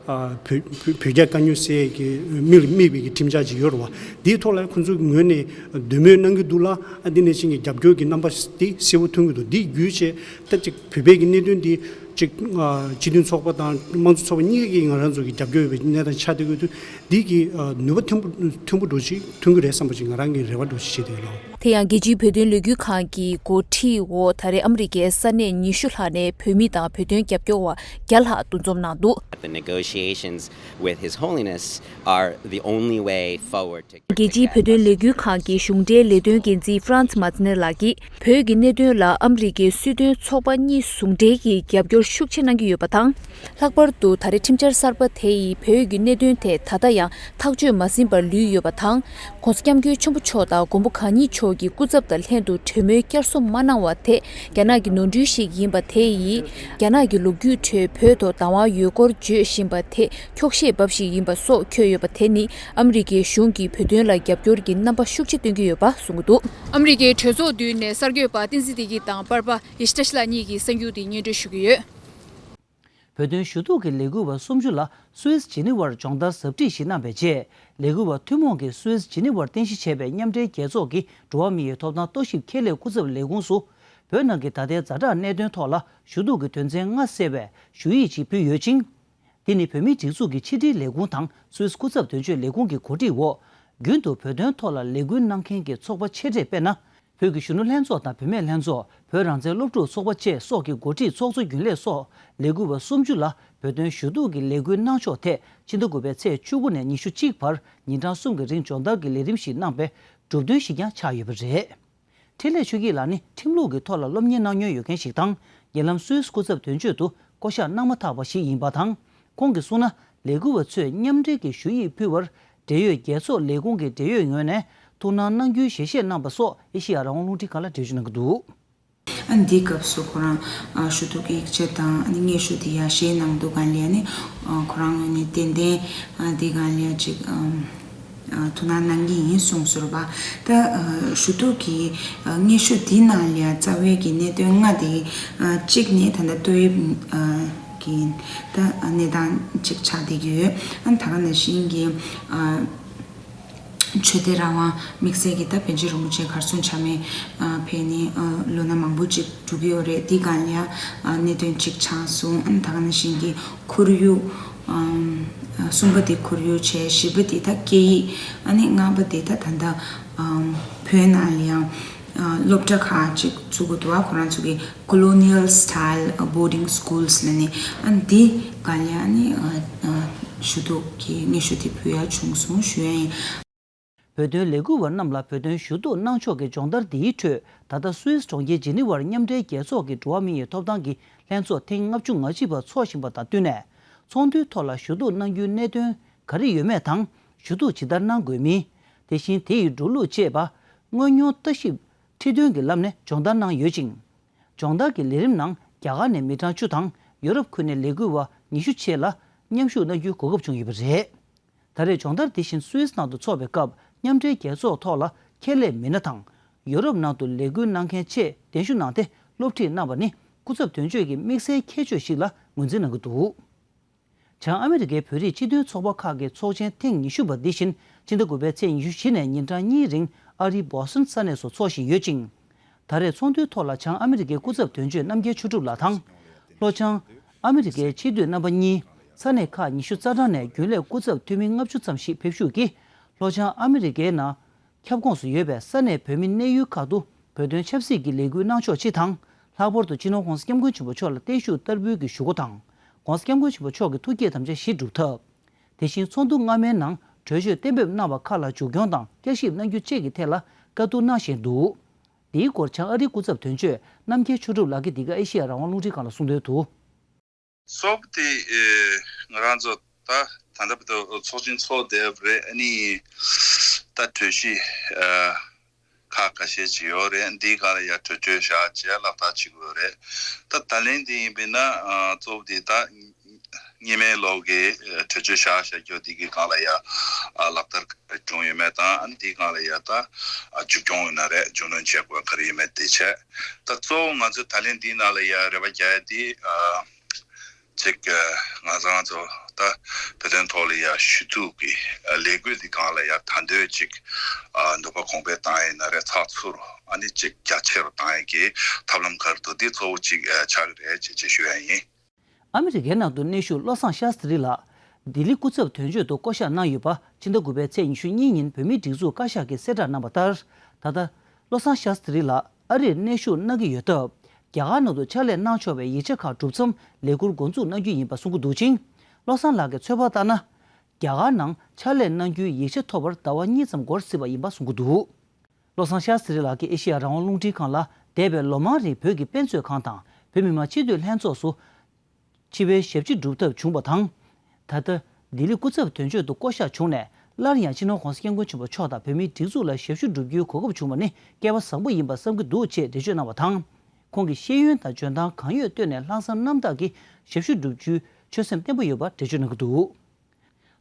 བོད་བོད་བོད་རྒྱ་དཀའ་རྙོག་སེལ་གྱི་དམིགས་དམིགས་པའི་གི་ཁྲིམས་འཆར་ཅིག་ཡོད་རེད་བ། འདིའི་ཐོག་ལ་ཁོང་ཚོ་གི་ངོས་ནས་འདོད་མོས་གནང་གི་འདུག་ལ། ཨ་འདི་ནས་ཕྱིན་གྱི་རྒྱབ་སྐྱོར་གྱི་རྣམ་པ་དེ་གསལ་པོ་མཐོང་གི་འདུག་འདི་བརྒྱུད་བྱས་ད་ཅིག་བོད་པའི་གི་གནད་དོན་འདི་ གཅིག་ཨ། སྤྱི་མཐུན་ཚོགས་པ་དང་དམངས་གཙོ་ཚོགས་པ་གཉིས་ཀ་གིས་ང་རང་ཚོ་གི་རྒྱབ་སྐྱོར་ཡོད་པའི་གནས་སྟངས་ཆགས་བསྡད་ཡོད་དུས། འདི་གི་ཨ། ནུས་པ་མཐོན་པོ་མཐོན་པོ་འགྲོ་ཞིག་ཐོན་གྱི་རེད་བསམ་པ་ཞིག་ང་རང་གི་རེ་བ་འགྲོ་ཞིག་བྱེད་དེ་ཡོད་ལགས། དེ་ཡང་རྒྱལ་སྤྱིའི་བོད་དོན་ལས་འགུལ་ཁང་གི་འགོ་ཁྲིད་འོག་ད་རེས་ཨ་མི་རི་ཀའི་ས་གནས་ཉི་ཤུ་ལྷག་ནས་བོད་མི་དང་བོད་དོན་རྒྱབ་སྐྱོར་བ་བརྒྱ་ལྷག་འདུ་འཛོམས་གནང་འདུག The negotiations with His Holiness are the only way forward to རྒྱལ་སྤྱིའི་བོད་དོན་ལས་འགུལ་ཁང་གི་གཞུང་འབྲེལ་ལས་དོན་འགན་འཛིན་ཧྥ་རན་སི་མ་ཛི་ནེར་ལགས་ཀྱིས། བོད་ཀྱི་གནད་དོན་ལ་ཨ་མི་རི་ཀའི་སྲིད་དོན་ཚོགས་པ་གཉིས་ཟུང་འབྲེལ་གྱིས་རྒྱབ་སྐྱོར་ཤུགས་ཆེ་གནང་གི་ཡོད་པ་དང་། ལྷག་པར་དུ་ད་རེས་ཁྲིམས་འཆར་གསར་པ་དེ་ཡིས་བོད་ཀྱི་གནད་དོན་ཐད་ད་ལྟ་ཡང་ཐག་གཅོད་མ་ཟིན་པར་ལུས་ཡོད་པ་དང་། ྋགོང་ས་ྋསྐྱབས་མགོན་ཆེན་པོ་མཆོག་དང་མགོན་པོ་གང་ཉིད་མཆོག་གི་སྐུ་ཚབ་དང་ལྷན་དུ་གྲོས་མོལ་བསྐྱར་གསོ་མ་གནང་བ་དེ་རྒྱ་ནག་གི་ནོར་འཁྲུལ་ཞིག་ཡིན་པ་དེ་ཡིས་རྒྱ་ནག་གི་ལོ་རྒྱུས་ཁྲོད་བོད་ཐོག་བདག་དབང་ཡོད་སྐོར་བརྗོད་བཞིན་པ་དེ་འཁྱོག་བཤད་འབབ་ཞིག་ཡིན་པ་སོགས་འཁོད་ཡོད་པ་དེ་ནི་ཨ་མི་རི་ཀའི་གཞུང་གིས་བོད་དོན་ལ་རྒྱབ་སྐྱོར་གྱི་རྣམ་པ་ཤུགས་ཆེ་སྟོན་གྱི་ཡོད་པ་གསུངས་ཀྱི་འདུག་ཨ་མི་རི་ཀའི་གྲོས་ཚོགས་མདུན་ནས་གསར་འགོད་པ་བསྟན་འཛིན་བདེ་སྐྱིད་དང་པར་པ་ཡེ་ཤི་ཏ་ཤི་ལ་གཉིས་ཀྱི་གསར་འགྱུར་དེ་སྙན་སྒྲོན་ཞུ་གི་ཡོད། བོད་དོན་ཞུ་གཏུག་གི་ལས་འགུལ་བ་སུམ་ཅུ་ལ་སུད་སི་ཇི་ནི་ཝར་སྦྱོང་བརྡར་ཟབ་ཁྲིད་ཞིག་གནང་བའི་རྗེས། ལས་འགུལ་བ་ཐུན་མོང་གིས་སུད་སི་ཇི་ནི་ཝར་རྟེན་གཞི་བྱས་པའི་མཉམ་འབྲེལ་རྒྱལ་ཚོགས་ཀྱི་འགྲོ་བ་མིའི་ཐོབ་ཐང་རྟོག་ཞིབ་ཁྱད་ལས་སྐུ་ཚབ་ལས་ཁུངས་སུ། བོད་ནང་གི་ད་ལྟའི་ཛ་དྲག་གནད་དོན་ཐོག་ལ་ཞུ་གཏུག་གི་དོན་ཚན་ལྔ་གསལ་བའི་ཞུ་ཡིག་ཅིག་ཕུལ་ཡོད་ཅིང་། འདི་ནི་བོད་མིའི་སྒྲིག་འཛུགས་ཀྱི་ཕྱི་དྲིལ་ལས་ཁུངས་དང་སུད་སི་སྐུ་ཚབ་དོན་གཅོད་ལས་ཁུངས་ཀྱི་གོ་སྒྲིག་འོག་རྒྱུན་དུ་བོད་དོན་ཐོག་ལ་ལས་འགུལ་གནང་མཁན་གྱི་ཚོགས་པ་ཆེ་གྲས་དཔེར་ན། བོད་ཀྱི་གཞོན་ནུ་ལྷན་ཚོགས་དང་བུད་མེད་ལྷན་ཚོགས། བོད་རང་བཙན་སློབ་ཕྲུག་ཚོགས་པ་བཅས་སོགས་ཀྱི་འགོ་ཁྲིད་ཚོགས་གཙོ་རྒྱུན་ལས་སོགས་ལས་འགུལ་བ་སུམ་ཅུ་ལ་བོད་དོན་ཞུ་གཏུག་གི་ལས་འགུལ་གནང་ཕྱོགས་ཐད་ཕྱི་ཟླ་དགུ་པའི་ཚེས་བཅུ་དགུ་ནས་ཉི་ཤུ་གཅིག་བར་ཉིན་གྲངས་གསུམ་གྱི་རིང་སྦྱོང་བརྡར་གྱི་ལས་རིམ་ཞིག་གནང་བའི་གྲུབ་དོན་ཞིག་ཀྱང་ཆགས་ཡོད་པ་རེད། འཕྲིན་ལས་ཆོས་སྐྱིད་ལགས་ནི་ཁྲིམས་ལུགས་ཀྱི་ཐོག་ལ་སློབ་གཉེར་གནང་མྱོང་ཡོད་མཁན་ཞིག་དང་། ཉེ་ལམ་སུད་སི་སྐུ་ཚབ་དོན་གཅོད་དུ་བསྐོ་གཞག་གནང་མ་ཐག་པ་ཞིག་ཡིན་པ་དང་། ཁོང་གིས་གསུངས་ན། ལས་འགུལ་བ་ཚོས་མཉམ་འབྲེལ་གྱི་ཞུ་ཡིག་ཕུལ་བར། འབྲེལ་ཡོད་རྒྱལ་ཚོགས་ལས་ཁུངས་ཀྱི་འབྲེལ་ཡོད་ངོས་ནས་ཐུགས་སྣང་གནང་རྒྱུའི་ཞལ་བཞེས་གནང་པ་སོགས་ཨེ་ཤེ་ཡ་རང་དབང་རླུང་འཕྲིན་ཁང་ལ་འགྲེལ་བརྗོད་གནང་གི་འདུག་ཨ་འདིའི་སྐབས་སུ་ཁོ་རང་ཞུ་གཏུག་གི་ཡིག་ཆ་དང་ཨ་ནི་སྙན་ཞུ་དེ་ཡར་བཞེས་གནང་འདུག་ག་ལས་ནི་ཁོ་རང་ངོས་ནས་ཏན་ཏན་འདི་ག་ལས་ཅིག་ཐུགས་སྣང་གནང་གི་ཡིན་གསུངས་སོང་བ། ད་ཞུ་གཏུག་གི་སྙན་ཞུ་འདི་ནང་ལ་རྩ་བའི་གི་གནད་དོན་ལྔ་དེ་གཅིག་ནི་ད་ལྟ་ཏོག་དབྱིབས་ཀྱི་ད་གནས་སྟངས་ཅིག་ཆགས་བསྡད་ཀྱི་ཡོད། ཨ་ནི་ད་ག་ནང་བཞིན་གྱི་ཆོས་དད་རང་དབང་དམིགས་བསལ་གྱི་ད་པཎ་ཆེན་རིན་པོ་ཆེ་གར་སོང་ཆ་མེད་ཕེབས་ནས་ལོ་ན་མང་པོ་ཅིག་འགྲོ་གི་ཡོད་རེད། འདི་སྒང་ལ་གནད་དོན་ཅིག་ཆགས་སོང་། ཨ་ནི་ད་ག་ནང་བཞིན་གྱི་ཁོར་ཡུག་གསུམ་པ་དེ་ཁོར་ཡུག་བྱས། བཞི་པ་དེ་ད་སྐད་ཡིག་ཨ་ནི་ལྔ་པ་དེ་ད་ད་ལྟ་བོད་ནང་ལ་ཡང་སློབ་གྲྭ་ཁག་ཅིག་བཙུགས་ཀྱི་འདུག་ཨ་ཁོ་རང་ཚོ་གི་Colonial Style Boarding Schools ལ་ནི་ཨ་འདི་སྒང་ལ་ཨ་ནི་ཞུ་གཏུག་གི་སྙན་ཞུ་དེ་ཕུལ་ཡ་བྱུང་སོང་ཞུ་ཡ་ཡིན། བོད་དོན་ལས་འགུལ་བ་རྣམས་ལ་བོད་དོན་ཞུ་གཏུག་གནང་ཕྱོགས་ཀྱི་སྦྱོང་བརྡར་འདིའི་ཁྲོད། ད་ལྟ་སུད་སི་གྲོང་ཁྱེར་ཇི་ནི་ཝར་མཉམ་འབྲེལ་རྒྱལ་ཚོགས་ཀྱི་འགྲོ་བ་མིའི་ཐོབ་ཐང་གི་ལྷན་ཚོགས་ཐེངས་ལྔ་བཅུ་ང་གཅིག་པ་འཚོགས་བཞིན་པ་དང་བསྟུན་ནས། ཚོགས་འདུའི་ཐོག་ལ་ཞུ་གཏུག་གནང་རྒྱུའི་གནད་དོན་ག་རེ་ཡོད་མེད་དང་། ཞུ་གཏུག་ཇི་ལྟར་གནང་དགོས་མིན། དེ་བཞིན་དེ་ཡི་འགྲོ་ལུགས་བཅས་པ། དངོས་མྱོང་ལྟ་ཞིབ་ཁྲིད་སྟོན་གྱི་ལམ་ནས་སྦྱོང་བརྡར་གནང་ཡོད་ཅིང་། སྦྱོང་བརྡར་གྱི་ལས་རིམ་ནང་རྒྱ་གར་ནས་མི་གྲངས་བཅུ་དང་ཡུ་རོབ་ཁུལ་ནས་ལས་འགུལ་བ་ཉི་ཤུ་བཅས་ལ་མཉམ་ཞུགས་གནང་རྒྱུའི་གོ་སྐབས་བྱུང་ཡོད་པ་རེད། ད་རེས་སྦྱོང་བརྡར་དེ་བཞིན་སུད་སི་ནང་དུ་འཚོགས་པའི་སྐབས་མཉམ་འབྲེལ་རྒྱལ་ཚོགས་ཐོག་ལ་ཁྱད་ལས་མི་སྣ་དང་། ཡུ་རོབ་ནང་དུ་ལས་འགུལ་གནང་མཁན་བཅས་གདན་ཞུ་གནང་སྟེ་སློབ་ཁྲིད་གནང་བ་ནི་སྐུ་ཚབ་དོན་གཅོད་ཀྱི་དམིགས་བསལ་ཁྱད་ཆོས་ཤིག་ལ་ངོས་འཛིན་གནང་གི་འདུག་བྱང་ཨ་མི་རི་ཀའི་བོད་རིགས་སྤྱི་མཐུན་ཚོགས་པ་ཁག་གི་ཚོགས་ཆེན་ཐེངས་ཉི་ཤུ་པ་འདི་བཞིན་ཕྱི་ཟླ་དགུ་པའི་ཚེས་ཉི་ཤུ་བཞི་ནས་ཉིན་གྲངས་གཉིས་རིང་ཨ་རིའི་བོ་སི་ཊོན་ས་གནས་སུ་འཚོགས་བཞིན་ཡོད་ཅིང་། ད་རེས་ཚོགས་འདུའི་ཐོག་ལ་བྱང་ཨ་མི་རི་ཀའི་སྐུ་ཚབ་དོན་གཅོད་རྣམ་རྒྱལ་ཆོས་གྲུབ་ལགས་དང་། ལྷོ་བྱང་ཨ་མི་རི་ཀའི་སྤྱི་འཐུས་རྣམ་པ་གཉིས། ས་གནས་ཁག་ཉི་ཤུ་རྩ་གྲངས་ནས་རྒྱུན་ལས་སྐུ་ཚབ་འཐུས་མི་ལྔ་བཅུ་ཙམ་ཞིག་ཕེབས་ཞུགས་ཀྱིས། ལྷོ་བྱང་ཨ་མི་རི་ཀའི་ནང་ཁྱབ་ཁོངས་སུ་ཡོད་པའི་ས་གནས་བོད་མི་གནས་ཡུལ་ཁག་ཏུ་བོད་དོན་ཆབ་སྲིད་ཀྱི་ལས་འགུལ་གནང་ཕྱོགས་སྤྱི་དང་། ལྷག་པར་དུ་སྤྱི་ནོར་༧གོང་ས་༧སྐྱབས་མགོན་ཆེན་པོ་མཆོག་ལ་བརྟན་བཞུགས་བསྟར་འབུལ་གྱི་ཞུ་སྒོ་དང་། ༧གོང་ས་༧སྐྱབས་མགོན་ཆེན་པོ་མཆོག་གི་ཐུགས་བསྐྱེད་དམ་བཅའ་བཞི་སྒྲུབ་ཐབས། དེ་བཞིན་ཚོགས་འདུ་སྔ་མའི་ནང་གྲོས་ཆོད་གཏན་འབེབས་གནང་བ་ཁག་ལ་མཇུག་སྐྱོང་དང་བསྐྱར་ཞིབ་གནང་རྒྱུ་བཅས་ཀྱི་ཐད་ལ་བཀའ་བསྡུར་གནང་བཞིན་འདུག་འདིའི་སྐོར་བྱང་ཨ་རིའི་སྐུ་ཚབ་དོན་གཅོད་རྣམ་རྒྱལ་ཆོས་གྲུབ་ལགས་ཀྱིས་འདི་ག་ཨེ་ཤེ་ཡ་རང་དབང་རླུང་འཕྲིན་ཁང་ལ་གསུངས་དོན་དུ། གཙོ་བོ་དེ་ཨེ་ང་རང་ཚོ་ད་ད་ལྟ་བར་དུ་ཚོགས་ཆེན་འཚོགས་བསྡད་པ་རེད། ཨ་ནི་ད་གྲོས་གཞི་ཨ་ཁག་ཁ་ཤས་ཅིག་ཡོད་རེད། འདིའི་སྒང་ལ་ཡ་གྲོས་ཆོད་བཞག་བྱས་ལག་བསྟར་བྱེད་དགོས་རེད། ད་ད་ལན་འདི་ཡིན་པས་ན་ཨ་གཙོ་བོ་དེ་ད་གཉིས་སྨན་ལོག་གི་ཨ་གྲོས་ཆོད་བཞག་བཞག་རྒྱུ་འདི་གི་སྒང་ལ་ཡ་ཨ་ལག་བསྟར་ག་རེ་བྱུང་ཡོད་མེད་དང་། ཨ་ནི་འདིའི་སྒང་ལ་ཡ་ད་ཨ་མཇུག་སྐྱོང་ཡོད་ན་རེད། མཇུག་སྣོན་བྱེད་དགོས་ག་རེ་ཡོད་མེད་དེ་བྱས། ད་གཙོ་བོ་ང་ཚོས་ད་ལན་འདིའི་ནང་ལ་ཡ་རེ་བ་རྒྱག་ཡ་དེ་ཨ། ཅིག་ང་ཚོ་ད་བོད་དོན་ཐོག་ལ་ཡ་ཞུ་གཏུག་གི་ལས་འགུལ་འདི་སྒང་ལ་ཡ་ད་འདོད་ཅིག་ཨ་འདོད་པ་གོང་འཕེལ་བཏང་ཡིན་ན་རེད། ཚགས་ཚུད་ཨ་ནི་ཅིག་རྒྱ་ཆེ་རུ་བཏང་ཡ་གི་ཐབས་ལམ་ག་རེ་འདུག་འདི་གཙོ་བོ་ཅིག་ཨ་ཆགས་ཀྱི་རེད་ཅེས་ཅེས་ཞུ་ཡ་ཡིན། ཨ་མི་རི་ཀའི་ནང་དུ་གནས་བཞུགས་བློ་བཟང་ཤཱསྟྲི་ལགས་ལྡི་ལི་སྐུ་ཚབ་དོན་གཅོད་དུ་བསྐོ་གཞག་གནང་ཡོད་པ། ཕྱི་ཟླ་དགུ་པའི་ཚེས་ཉི་ཤུ་གཉིས་ཉིན་བོད་མིའི་སྒྲིག་འཛུགས་བཀའ་ཤག་གིས་གསལ་བསྒྲགས་གནང་བ་ལྟར། ད་ལྟ་བློ་བཟང་ཤཱསྟྲི་ལགས་ཨ་རིར་གནས་བཞུགས་གནང་གི་ཡོད་སྟབས། རྒྱ་གར་ནང་དུ་ཕྱག་ལས་གནང་ཆོག་པའི་ཡིག་ཆ་ཁག་གྲུབ་མཚམས་ལས་འཁུར་འགོ་འཛུགས་གནང་རྒྱུ་ཡིན་པ་གསུང་གི་འདུག་ཅིང་། བློ་བཟང་ལགས་ཀྱི་ཚོད་དཔག་ལྟར་ན། རྒྱ་གར་ནང་ཕྱག་ལས་གནང་རྒྱུའི་ཡིག་ཆ་ཐོབ་པར་ཟླ་བ་གཉིས་ཙམ་འགོར་སྲིད་པ་ཡིན་པ་གསུང་གི་འདུག་བློ་བཟང་ཤཱསྟྲི་ལགས་ཀྱིས་ཨེ་ཤེ་ཡ་རང་དབང་རླུང་འཕྲིན་ཁང་ལ་འདས་པའི་ལོ་མང་རིང་བོད་ཀྱི་དཔེ་མཛོད་ཁང་དང་བོད་མི་མང་སྤྱི་འཐུས་ལྷན་ཚོགས་སུ་ཕྱི་པའི་ཞབས་ཕྱི་སྒྲུབ་ཐབས་བྱུང་བ་དང་། ད་ལྟ་ལྡི་ལི་སྐུ་ཚབ་དོན་གཅོད་དུ་བསྐོ་གཞག་བྱུང་ནས། སླར་ཡང་སྤྱི་ནོར་༧གོང་ས་༧སྐྱབས་མགོན་ཆེན་པོ་མཆོག་དང་བོད་མིའི་སྒྲིག་འཛུགས་ལ་ཞབས་ཞུ་བསྒྲུབ་རྒྱུའི་གོ་སྐབས་བྱུང་བ་ནི་སྐལ་བ་བཟང་པོ་ཡིན་པ་བསམ་གྱི་འདུག་ཅེས་འགྲེལ་བརྗོད་གནང་བ་དང་། ཁོང་གི་ཤེས་ཡོན་དང་འཇོན་ཐང་གང་ཡོད་བཏོན་ནས་ལྷག་བསམ་རྣམ་དག་གིས་ཞབས་ཞུ་བསྒྲུབ་རྒྱུའི་ཆོད་སེམས་བརྟན་པོ་ཡོད་པ་འགྲེལ་བརྗོད་གནང་གི་འདུག་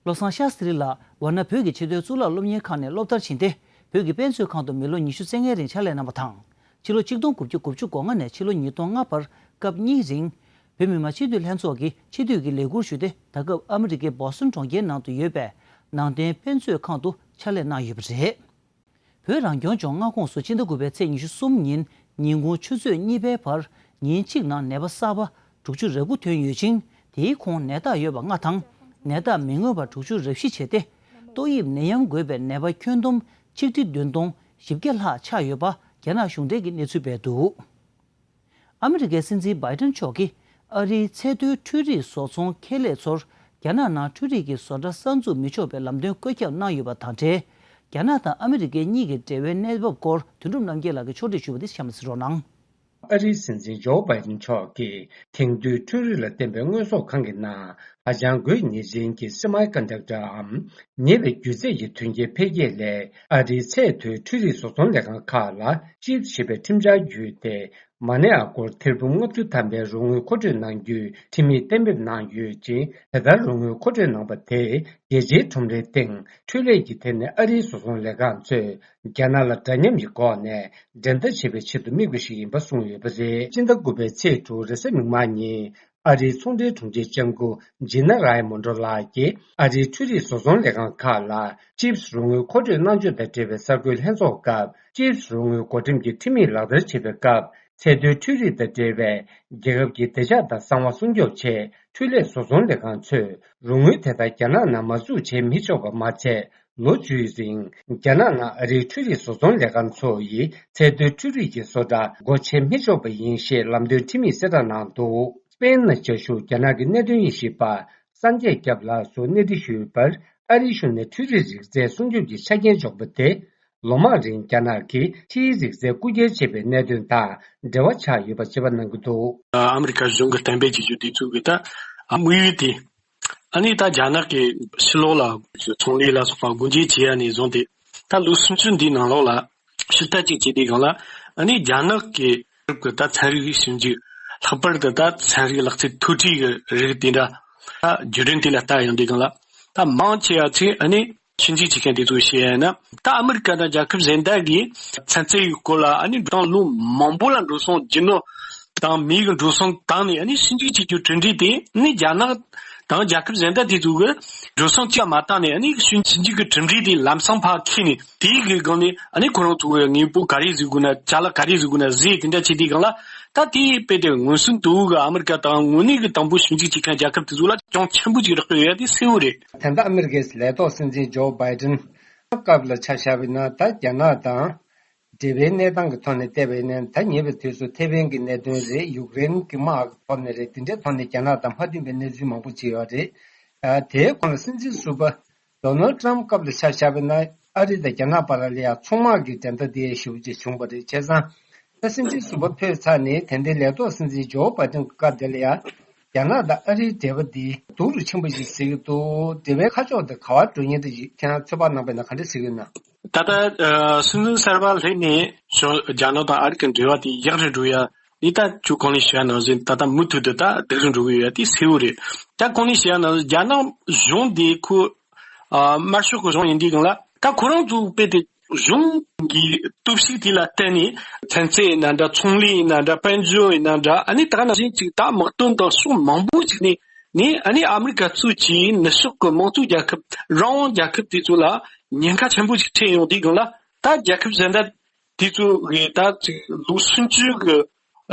བློ་བཟང་ཤཱསྟྲི་ལགས་ཝཱ་ཎ་བོད་ཀྱི་ཆེས་མཐོའི་གཙུག་ལག་སློབ་གཉེར་ཁང་ནས་སློབ་མཐར་ཕྱིན་ཏེ། བོད་ཀྱི་དཔེ་མཛོད་ཁང་དུ་མི་ལོ་ཉི་ཤུ་རྩ་ལྔའི་རིང་ཕྱག་ལས་གནང་བ་དང་། ཕྱི་ལོ་ཆིག་སྟོང་དགུ་བརྒྱ་དགུ་བཅུ་གོ་ལྔ་ནས་ཕྱི་ལོ་ཉིས་སྟོང་ལྔ་བར་སྐབས་གཉིས་རིང་། བོད་མི་མང་སྤྱི་འཐུས་ལྷན་ཚོགས་ཀྱི་སྤྱི་འཐུས་ཀྱི་ལས་ཁུར་ཞུས་ཏེ། ད་སྐབས་ཨ་མི་རི་ཀའི་བོ་སི་ཊོན་གྲོང་ཁྱེར་ནང་དུ་ཡོད་པའི་ནང་བསྟན་དཔེ་མཛོད་ཁང་དུ་ཕྱག་ལས་གནང་ཡོད་པ་རེད། བོད་རང་སྐྱོང་ལྗོངས་མངའ་ཁོངས་སུ་ཕྱི་ཟླ་དགུ་པའི་ཚེས་ཉི་ཤུ་གསུམ་ཉིན་ཉིན་གུང་ཆུ་ཚོད་གཉིས་པའི་བར་ཉིན་གཅིག་ནང་ནད་པ་གསར་པ་དྲུག་ཅུ་རེ་དགུ་ཐོན་ཡོད་ཅིང་། དེའི་ཁོངས་ནད་རྟགས་ཡོད་པ་ལྔ་དང་ནད་རྟགས་མི་མངོན་པ་དྲུག་ཅུ་རེ་བཞི་བྱས་ཏེ། ཏོག་དབྱིབས་ནད་ཡམས་འགོས་པའི་ནད་པ་ཁྱོན་བསྡོམས་ཆིག་ཁྲི་བདུན་སྟོང་བཞི་བརྒྱ་ལྷག་ཆགས་ཡོད་པ་རྒྱ་ནག་གཞུང་འབྲེལ་གྱི་གནས་ཚུལ་སྤེལ་འདུག་ཨ་མི་རི་ཀའི་སྲིད་འཛིན་བྷའི་ཏན་མཆོག་གིས་ཨ་རིའི་ཚད་མཐོའི་འཕྲུལ་རིག་བཟོ་ཚོང་ཁེ་ལས་ཚོར་རྒྱ་ནག་ནང་འཕྲུལ་རིག་གི་བཟོ་གྲྭ་གསར་འཛུགས་མི་ཆོག་པའི་ལམ་སྟོན་བཀོད་ཁྱབ་གནང་ཡོད་པ་དང་འབྲེལ། རྒྱ་ནག་དང་ཨ་མི་རི་ཀའི་གཉིས་ཀྱི་འབྲེལ་བའི་གནས་བབ་སྐོར་དོན་གྲུབ་རྣམ་རྒྱལ་ལགས་ཀྱིས་ཕྱོགས་སྒྲིག་ཞུས་པ་དེ་གཤམ་ལ་གཟིགས་རོགས་གནང་། ཨ་རིའི་སྲིད་འཛིན་ཇོ་བྷའི་ཏན་མཆོག་གིས་དེང་དུས་འཕྲུལ་རིག་ལ་བརྟེན་པའི་དངོས་ཟོག་ཁང་གི་ནང་ཧ་ཅང་དགོས་ངེས་ཅན་གྱི་སེ་མའི་ཀོན་ཌག་ཊར་འམ་ཉེ་བའི་སྒྱུ་རྩལ་གྱི་མཐུན་རྐྱེན་འཕེལ་རྒྱས་ལས། ཨ་རིའི་ཚད་མཐོའི་འཕྲུལ་རིག་བཟོ་ཚོང་ལས་ཁང་ཁག་ལ་ཅིབ་ཞེས་པའི་ཁྲིམས་འཆར་བརྒྱུད་དེ། མ་ཎི་ཨ་སྒོར་ཐེར་འབུམ་ལྔ་བཅུ་ཐམ་པའི་རོགས་དངུལ་མཁོ་སྤྲོད་གནང་རྒྱུའི་ཁྲིམས་ཡིག་གཏན་འབེབས་གནང་ཡོད་ཅིང་། དེ་ལྟར་རོགས་དངུལ་མཁོ་སྤྲོད་གནང་པ་དེས་རྒྱལ་སྤྱིའི་ཁྲོམ་རའི་སྟེང་འཕྲུལ་ལས་ཀྱི་ཐད་ནས་ཨ་རིའི་བཟོ་ཚོང་ལས་ཁང་ཚོས་རྒྱ་ནག་ལ་འདྲ་མཉམ་གྱི་སྒོ་ནས་འགྲན་ཟླ་བྱེད་པའི་ཆེད་དུ་དམིགས་པ་ཞིག་ཡིན་པ་གསུངས་ཡོད་པ་རེད། སྤྱི་ཟླ་དགུ་པའི་ཚེས་དྲུག་རེས་གཟའ་མིག་དམར་ཉིན། ཨ་རིའི་ཚོང་འབྲེལ་དྲུང་ཆེ་ལྕམ་སྐུ་ཇི་ན་རའི་མོན་ཌོ་ལགས་ཀྱིས་ཨ་རིའི་འཕྲུལ་རིག་བཟོ་ཚོང་ལས་ཁང་ཁག་ལ་ཅིབས་རོགས་དངུལ་མཁོ་སྤྲོད་གནང་ཕྱོགས་དང་འབྲེལ་བའི་གསར་འགོད་ལྷན་ཚོགས་སྐབས། ཅིབས་རོགས་དངུལ་བགོ་འགྲེམས་ཀྱི་ཁྲིམས་ཡིག་ལག་བསྟར་བྱེད་པའི་སྐབས། ཚད་མཐོའི་འཕྲུལ་རིག་དང་འབྲེལ་བའི་རྒྱལ་ཁབ་ཀྱི་བདེ་འཇགས་དང་གསང་བ་སྲུང་སྐྱོབ་ཆེད། འཕྲུལ་ལས་བཟོ་ཚོང་ལས་ཁང་ཚོས་རོགས་དངུལ་དེ་དག་རྒྱ་ནག་ནང་མ་འཛུགས་བྱེད་མི་ཆོག་པ་མ་ཚད། ལོ་བཅུའི་རིང་རྒྱ་ནག་ནང་ཨ་རིའི་འཕྲུལ་རིག་བཟོ་ཚོང་ལས་ཁང་ཚོ་ཡིས་ཚད་མཐོའི་འཕྲུལ་རིག་གི་བཟོ་གྲྭ་སྒོ་ཕྱེ་མི་ཆོག་པ་ཡིན་ཞེས་ལམ་སྟོན་ཁྲིམས་ཡིག་གསལ་བསྒྲགས་གནང་འདུག་སྤེན་ནང་བཅའ་བཞུགས་རྒྱ་ནག་གི་གནད་དོན་དབྱེ་ཞིབ་པ་སངས་རྒྱས་སྐྱབས་ལགས་སུ་གནས་འདྲི་ཞུས་པར། ཨ་རིའི་གཞུང་ནས་འཕྲུལ་རིག་རིག་རྩལ་སྲུང་སྐྱོབ་ཀྱི་ཆ་རྐྱེན་འཇོག་པ་དེ། ལོ་མང་རིང་རྒྱ་ནག་གིས་ཕྱིའི་རིག་རྩལ་རྐུ་འཁྱེར་བྱས་པའི་གནད་དོན་དང་འབྲེལ་བ་ཆགས་ཡོད་པ་དཔྱད་པ་གནང་གི་འདུག་ཨ་མི་རི་ཀ་གཞུང་གིས་གཏན་འབེབས་བྱེད་རྒྱུ་དེ་ཚོ་གི་ད་དམིགས་ཡུལ་དེ། ཨ་ནི་ད་རྒྱ་ནག་གི་ཕྱི་ལོགས་ལ་ཚོང་ལས་ལ་སོགས་པ་སྒོ་འབྱེད་བྱེད་ཡ་ནས་བཟུང་སྟེ། ད་ལོ་སུམ་ཅུ་འདིའི་ནང་ལོགས་ལ་ཕྱིར་ལྟ་ཅིག་བྱས་དུས་སྒང་ལ། ཨ་ནི་རྒྱ་ནག་གི་རིགས་ཀྱི་ད་ཚན་རིག་ཞིབ་འཇུག་ལྷག་པར་དུ་ད་ཚན་རིག་ལག་རྩལ་མཐོ་གྲས་ཀྱི་རིགས་དེ་འདྲ། ད་བརྒྱུད་རིམ་དེ་ལ་ལྟ་ཡོང་དུས་སྒང་ལ། ད་མང་ཆེ་བ་ཚོས་ཨ་ནི་ཞིབ་འཇུག་བྱེད་མཁན་དེ་ཚོས་བཤད་ཡ་ཡིན་ན། ད་ཨ་མི་རི་ཀ་དང་རྒྱལ་ཁབ་གཞན་དག་གིས་ཚན་རྩལ་གྱི་སྐོར་ལ་ཨ་ནི་ད་ལོ་མང་པོ་ལ་འགྲོ་སོང་རྒྱུ་ནོར་དང་མི་གི་འགྲོ་སོང་བཏང་ནས། ཨ་ནི་ཞིབ་འཇུག་བྱེད་རྒྱུ་གྲུབ་འབྲས་དེ་ནི་རྒྱ་ནག་དང་རྒྱལ་ཁབ་གཞན་དག་དེ་ཚོ་གི་འགྲོ་སོང་ཅི་ཡང་མ་བཏང་ནས། ཨ་ནི་ཞིབ་འཇུག་གི་གྲུབ་འབྲས་དེ་ལམ་སང་ཕར་འཁྱེར་ནས། དེའི་གི་སྒང་ནས་ཨ་ནི་ཁོ་རང་ཚོ་གི་དངོས་པོ་ག་རེ་བཟོ་དགོས་ན། ཅ་ལག་ག་རེ་བཟོ་དགོས་ན་ཟས་དེ་འདྲ་བྱེད་དུས་སྒང་ལ། ད་དེའི་དཔེ་དེ་མངོན་སུམ་དུ་གི་ཨ་མི་རི་ཀ་དང་དངོས་གནས་ཀྱི་དང་པོ་ཞིབ་འཇུག་བྱེད་མཁན་རྒྱལ་ཁབ་དེ་ཚོ་ལ་གྱོང་ཆེན་པོ་ཅིག་རག་གི་ཡོད་ཡ་དེ་གསལ་བོ་རེད། ད་ལྟ་ཨ་མི་རི་ཀའི་ལས་ཐོག་སྲིད་འཛིན་ཇོ་བྷའི་ཏན་སྐབས་ལ་ཆ་བཞག་པ་ཡིན་ན། ད་རྒྱ་ནག་དང་འབྲེལ་བའི་གནས་སྟངས་ཀྱི་ཐོག་ནས་བལྟས་པ་ཡིན་ན། ད་ཉེ་བའི་དུས་སུ་ཐེ་ཝན་གྱི་གནད་དོན་རེད། ཡུཀ་རེན་གྱི་དམག་གི་ཐོག་ནས་རེད། དེ་འདྲའི་ཐོག་ནས་རྒྱ་ནག་དང་མ་མཐུན་པའི་གནས་ཚུལ་མང་པོ་ཅིག་ཡོད་རེད། ཨ། དེའི་གོང་ལ་སྲིད་འཛིན་ཟུར་པ་ཌོ་ནལ་ཊམ་སྐབས་ལ་ཆ་བཞག་པ་ཡིན་ན། ཨ་རི་དང་རྒྱ་ནག་བར་ལ་ཡང་ཚོང་དམག་གི་འགྲན་ཟླ་དེ་ཞེ་པོ་ཅིག་བྱུང་བ་རེད། བྱས་ཙང་། ད་སྲིད་འཛིན་ཟུར་པ་ཕེབས་ཚར་ནས་དེ་འདྲའི་ལས་ཐོག་སྲིད་འཛིན་ཇོ་བྷའི་ཏན་གྱི་སྐབས་དེ་ལ་ཡང་། རྒྱ་ནག་དང་ཨ་རིའི་འབྲེལ་བ་འདི་སྡུག་རུ་ཕྱིན་པ་ཞིག་གཟིགས་ཀྱི་འདུག་འབྲེལ་བའི་ཁ་ཕྱོགས་དེ་ག་པར་འགྲོ་ཉེན་དེ་ཞིག་ཁྱེད་རང་ཚོད་དཔག་གནང་པ་ཡིན་ན་ག་འདྲ་གཟིགས་ཀྱི་ཡོད་ན། ད་ལྟ་ཨ་སྲིད་འཛིན་གསར་པ་སླེབས་ནས་ཞོ་རྒྱ་ནག་དང་ཨ་རི་གི་འབྲེལ་བ་དེ་ཡག་རུ་འགྲོ་ཡ་ནི། ད་ཁྱོད་གོང་ནས་ཞུ་ཡ་ནང་བཞིན་ད་ལྟ་མུ་མཐུད་དུ་ད་སྡུག་རུ་འགྲོ་གི་ཡོད་ཡ་དེ་གསལ་བོ་རེད། ད་གོང་ནས་ཞུ་ཡ་ནང་བཞིན་རྒྱ་ནག་གཞུང་དེ་ཁོ་ཨ་དམར་ཤོག་གི་གཞུང་ཡིན་དུས་སྒང་ལ། ད་ཁོ་རང་ཚོ་དཔེ་དེ་གཞུང་གི་སྟོབས་ཤུགས་དེ་ལ་བརྟེན་ནས་ཚན་རྩལ་ཡིན་ན་འདྲ། ཚོང་ལས་ཡིན་ན་འདྲ། དཔལ་འབྱོར་ཡིན་ན་འདྲ། ཨ་ནི་ད་ག་ནང་བཞིན་ཅིག་ད་དམག་དོན་དང་ཕྱོགས་མང་པོ་ཅིག་ནས་ནས། ཨ་ནི་ཨ་མི་རི་ཀ་གཙོས་ཀྱི་ནུབ་ཕྱོགས་ཀྱི་དམངས་གཙོ་རྒྱལ་ཁབ། རང་དབང་རྒྱལ་ཁབ་དེ་ཚོ་ལ་ཉེན་ཁ་ཆེན་པོ་ཅིག་འཕྲད་ཡོང་དུས་སྒང་ལ། ད་རྒྱལ་ཁབ་གཞན་དག་དེ་ཚོ་གིས་ད་ཅིག་ལོ་སུམ་ཅུ་གི་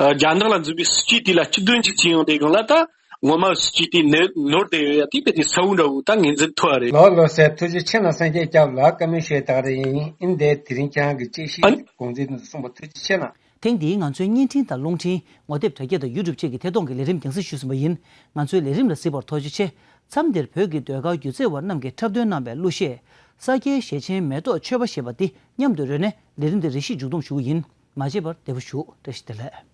ཨ་རྒྱ་ནག་ལ་འཛིན་པའི་སྲིད་ཇུས་དེ་ལ་གཅིག་མཐུན་ཅིག་བྱེད་ཡོང་དུས་སྒང་ལ། ད་ ངོ་མ་སྤྱི་དེ་ནོར་ནོར་དེ་ཡོད་ཡ་དེ་བས་དེ་ས་བོན་འདྲ་བོ་ད་ངོས་འཛིན་ཐུབ་པ་རེད། ལོ་ལོ་ཟེར། ཐུགས་རྗེ་ཆེ་གནང་། སངས་རྒྱས་སྐྱབས་ལ་བཀའ་མོལ་ཞུས་དག་རེ་ཡིན། ཨིན་དེ་དེ་རིང་ཁྱེད་རང་གི་དཔྱད་གཞི་ཨ་ནི་དགོངས་ཚུལ་འདི་གསུངས་པ་ཐུགས་རྗེ་ཆེ་གནང་། ཐེངས་འདིའི་ང་ཚོའི་བརྙན་འཕྲིན་དང་རླུང་འཕྲིན། ངོ་དེབ་དྲ་རྒྱ་དང་ཡུ་ཊུབ་བཅས་ཀྱི་ཐད་གཏོང་གི་ལས་རིམ་རྒྱང་སྲིང་ཞུས་ཟིན་པ་ཡིན། ང་ཚོའི་ལས་རིམ་ལ་གཟིགས་པར་ཐུགས་རྗེ་ཆེ། མཚམས་འདིར་བོད་ཀྱི་ཟློས་གར་སྒྱུ་རྩལ་བ་རྣམས་ཀྱིས་འཁྲབ་སྟོན་གནང་བའི་གླུ་གཞས། ས་སྐྱའི་ཞལ་ཆེམས་མེ་ཏོག་མཆོད་པ་ཞེས་པ་འདི་མཉམ་དུ་རོལ་ནས་ལས་རིམ་འདི་རེ་ཞིག་མཇུག་བསྡོམས་ཞུ་གི་ཡིན། མ་བརྗེད་པར་བདེ་པོ་བཞུགས། བཀྲ་ཤིས་བདེ་ལེགས།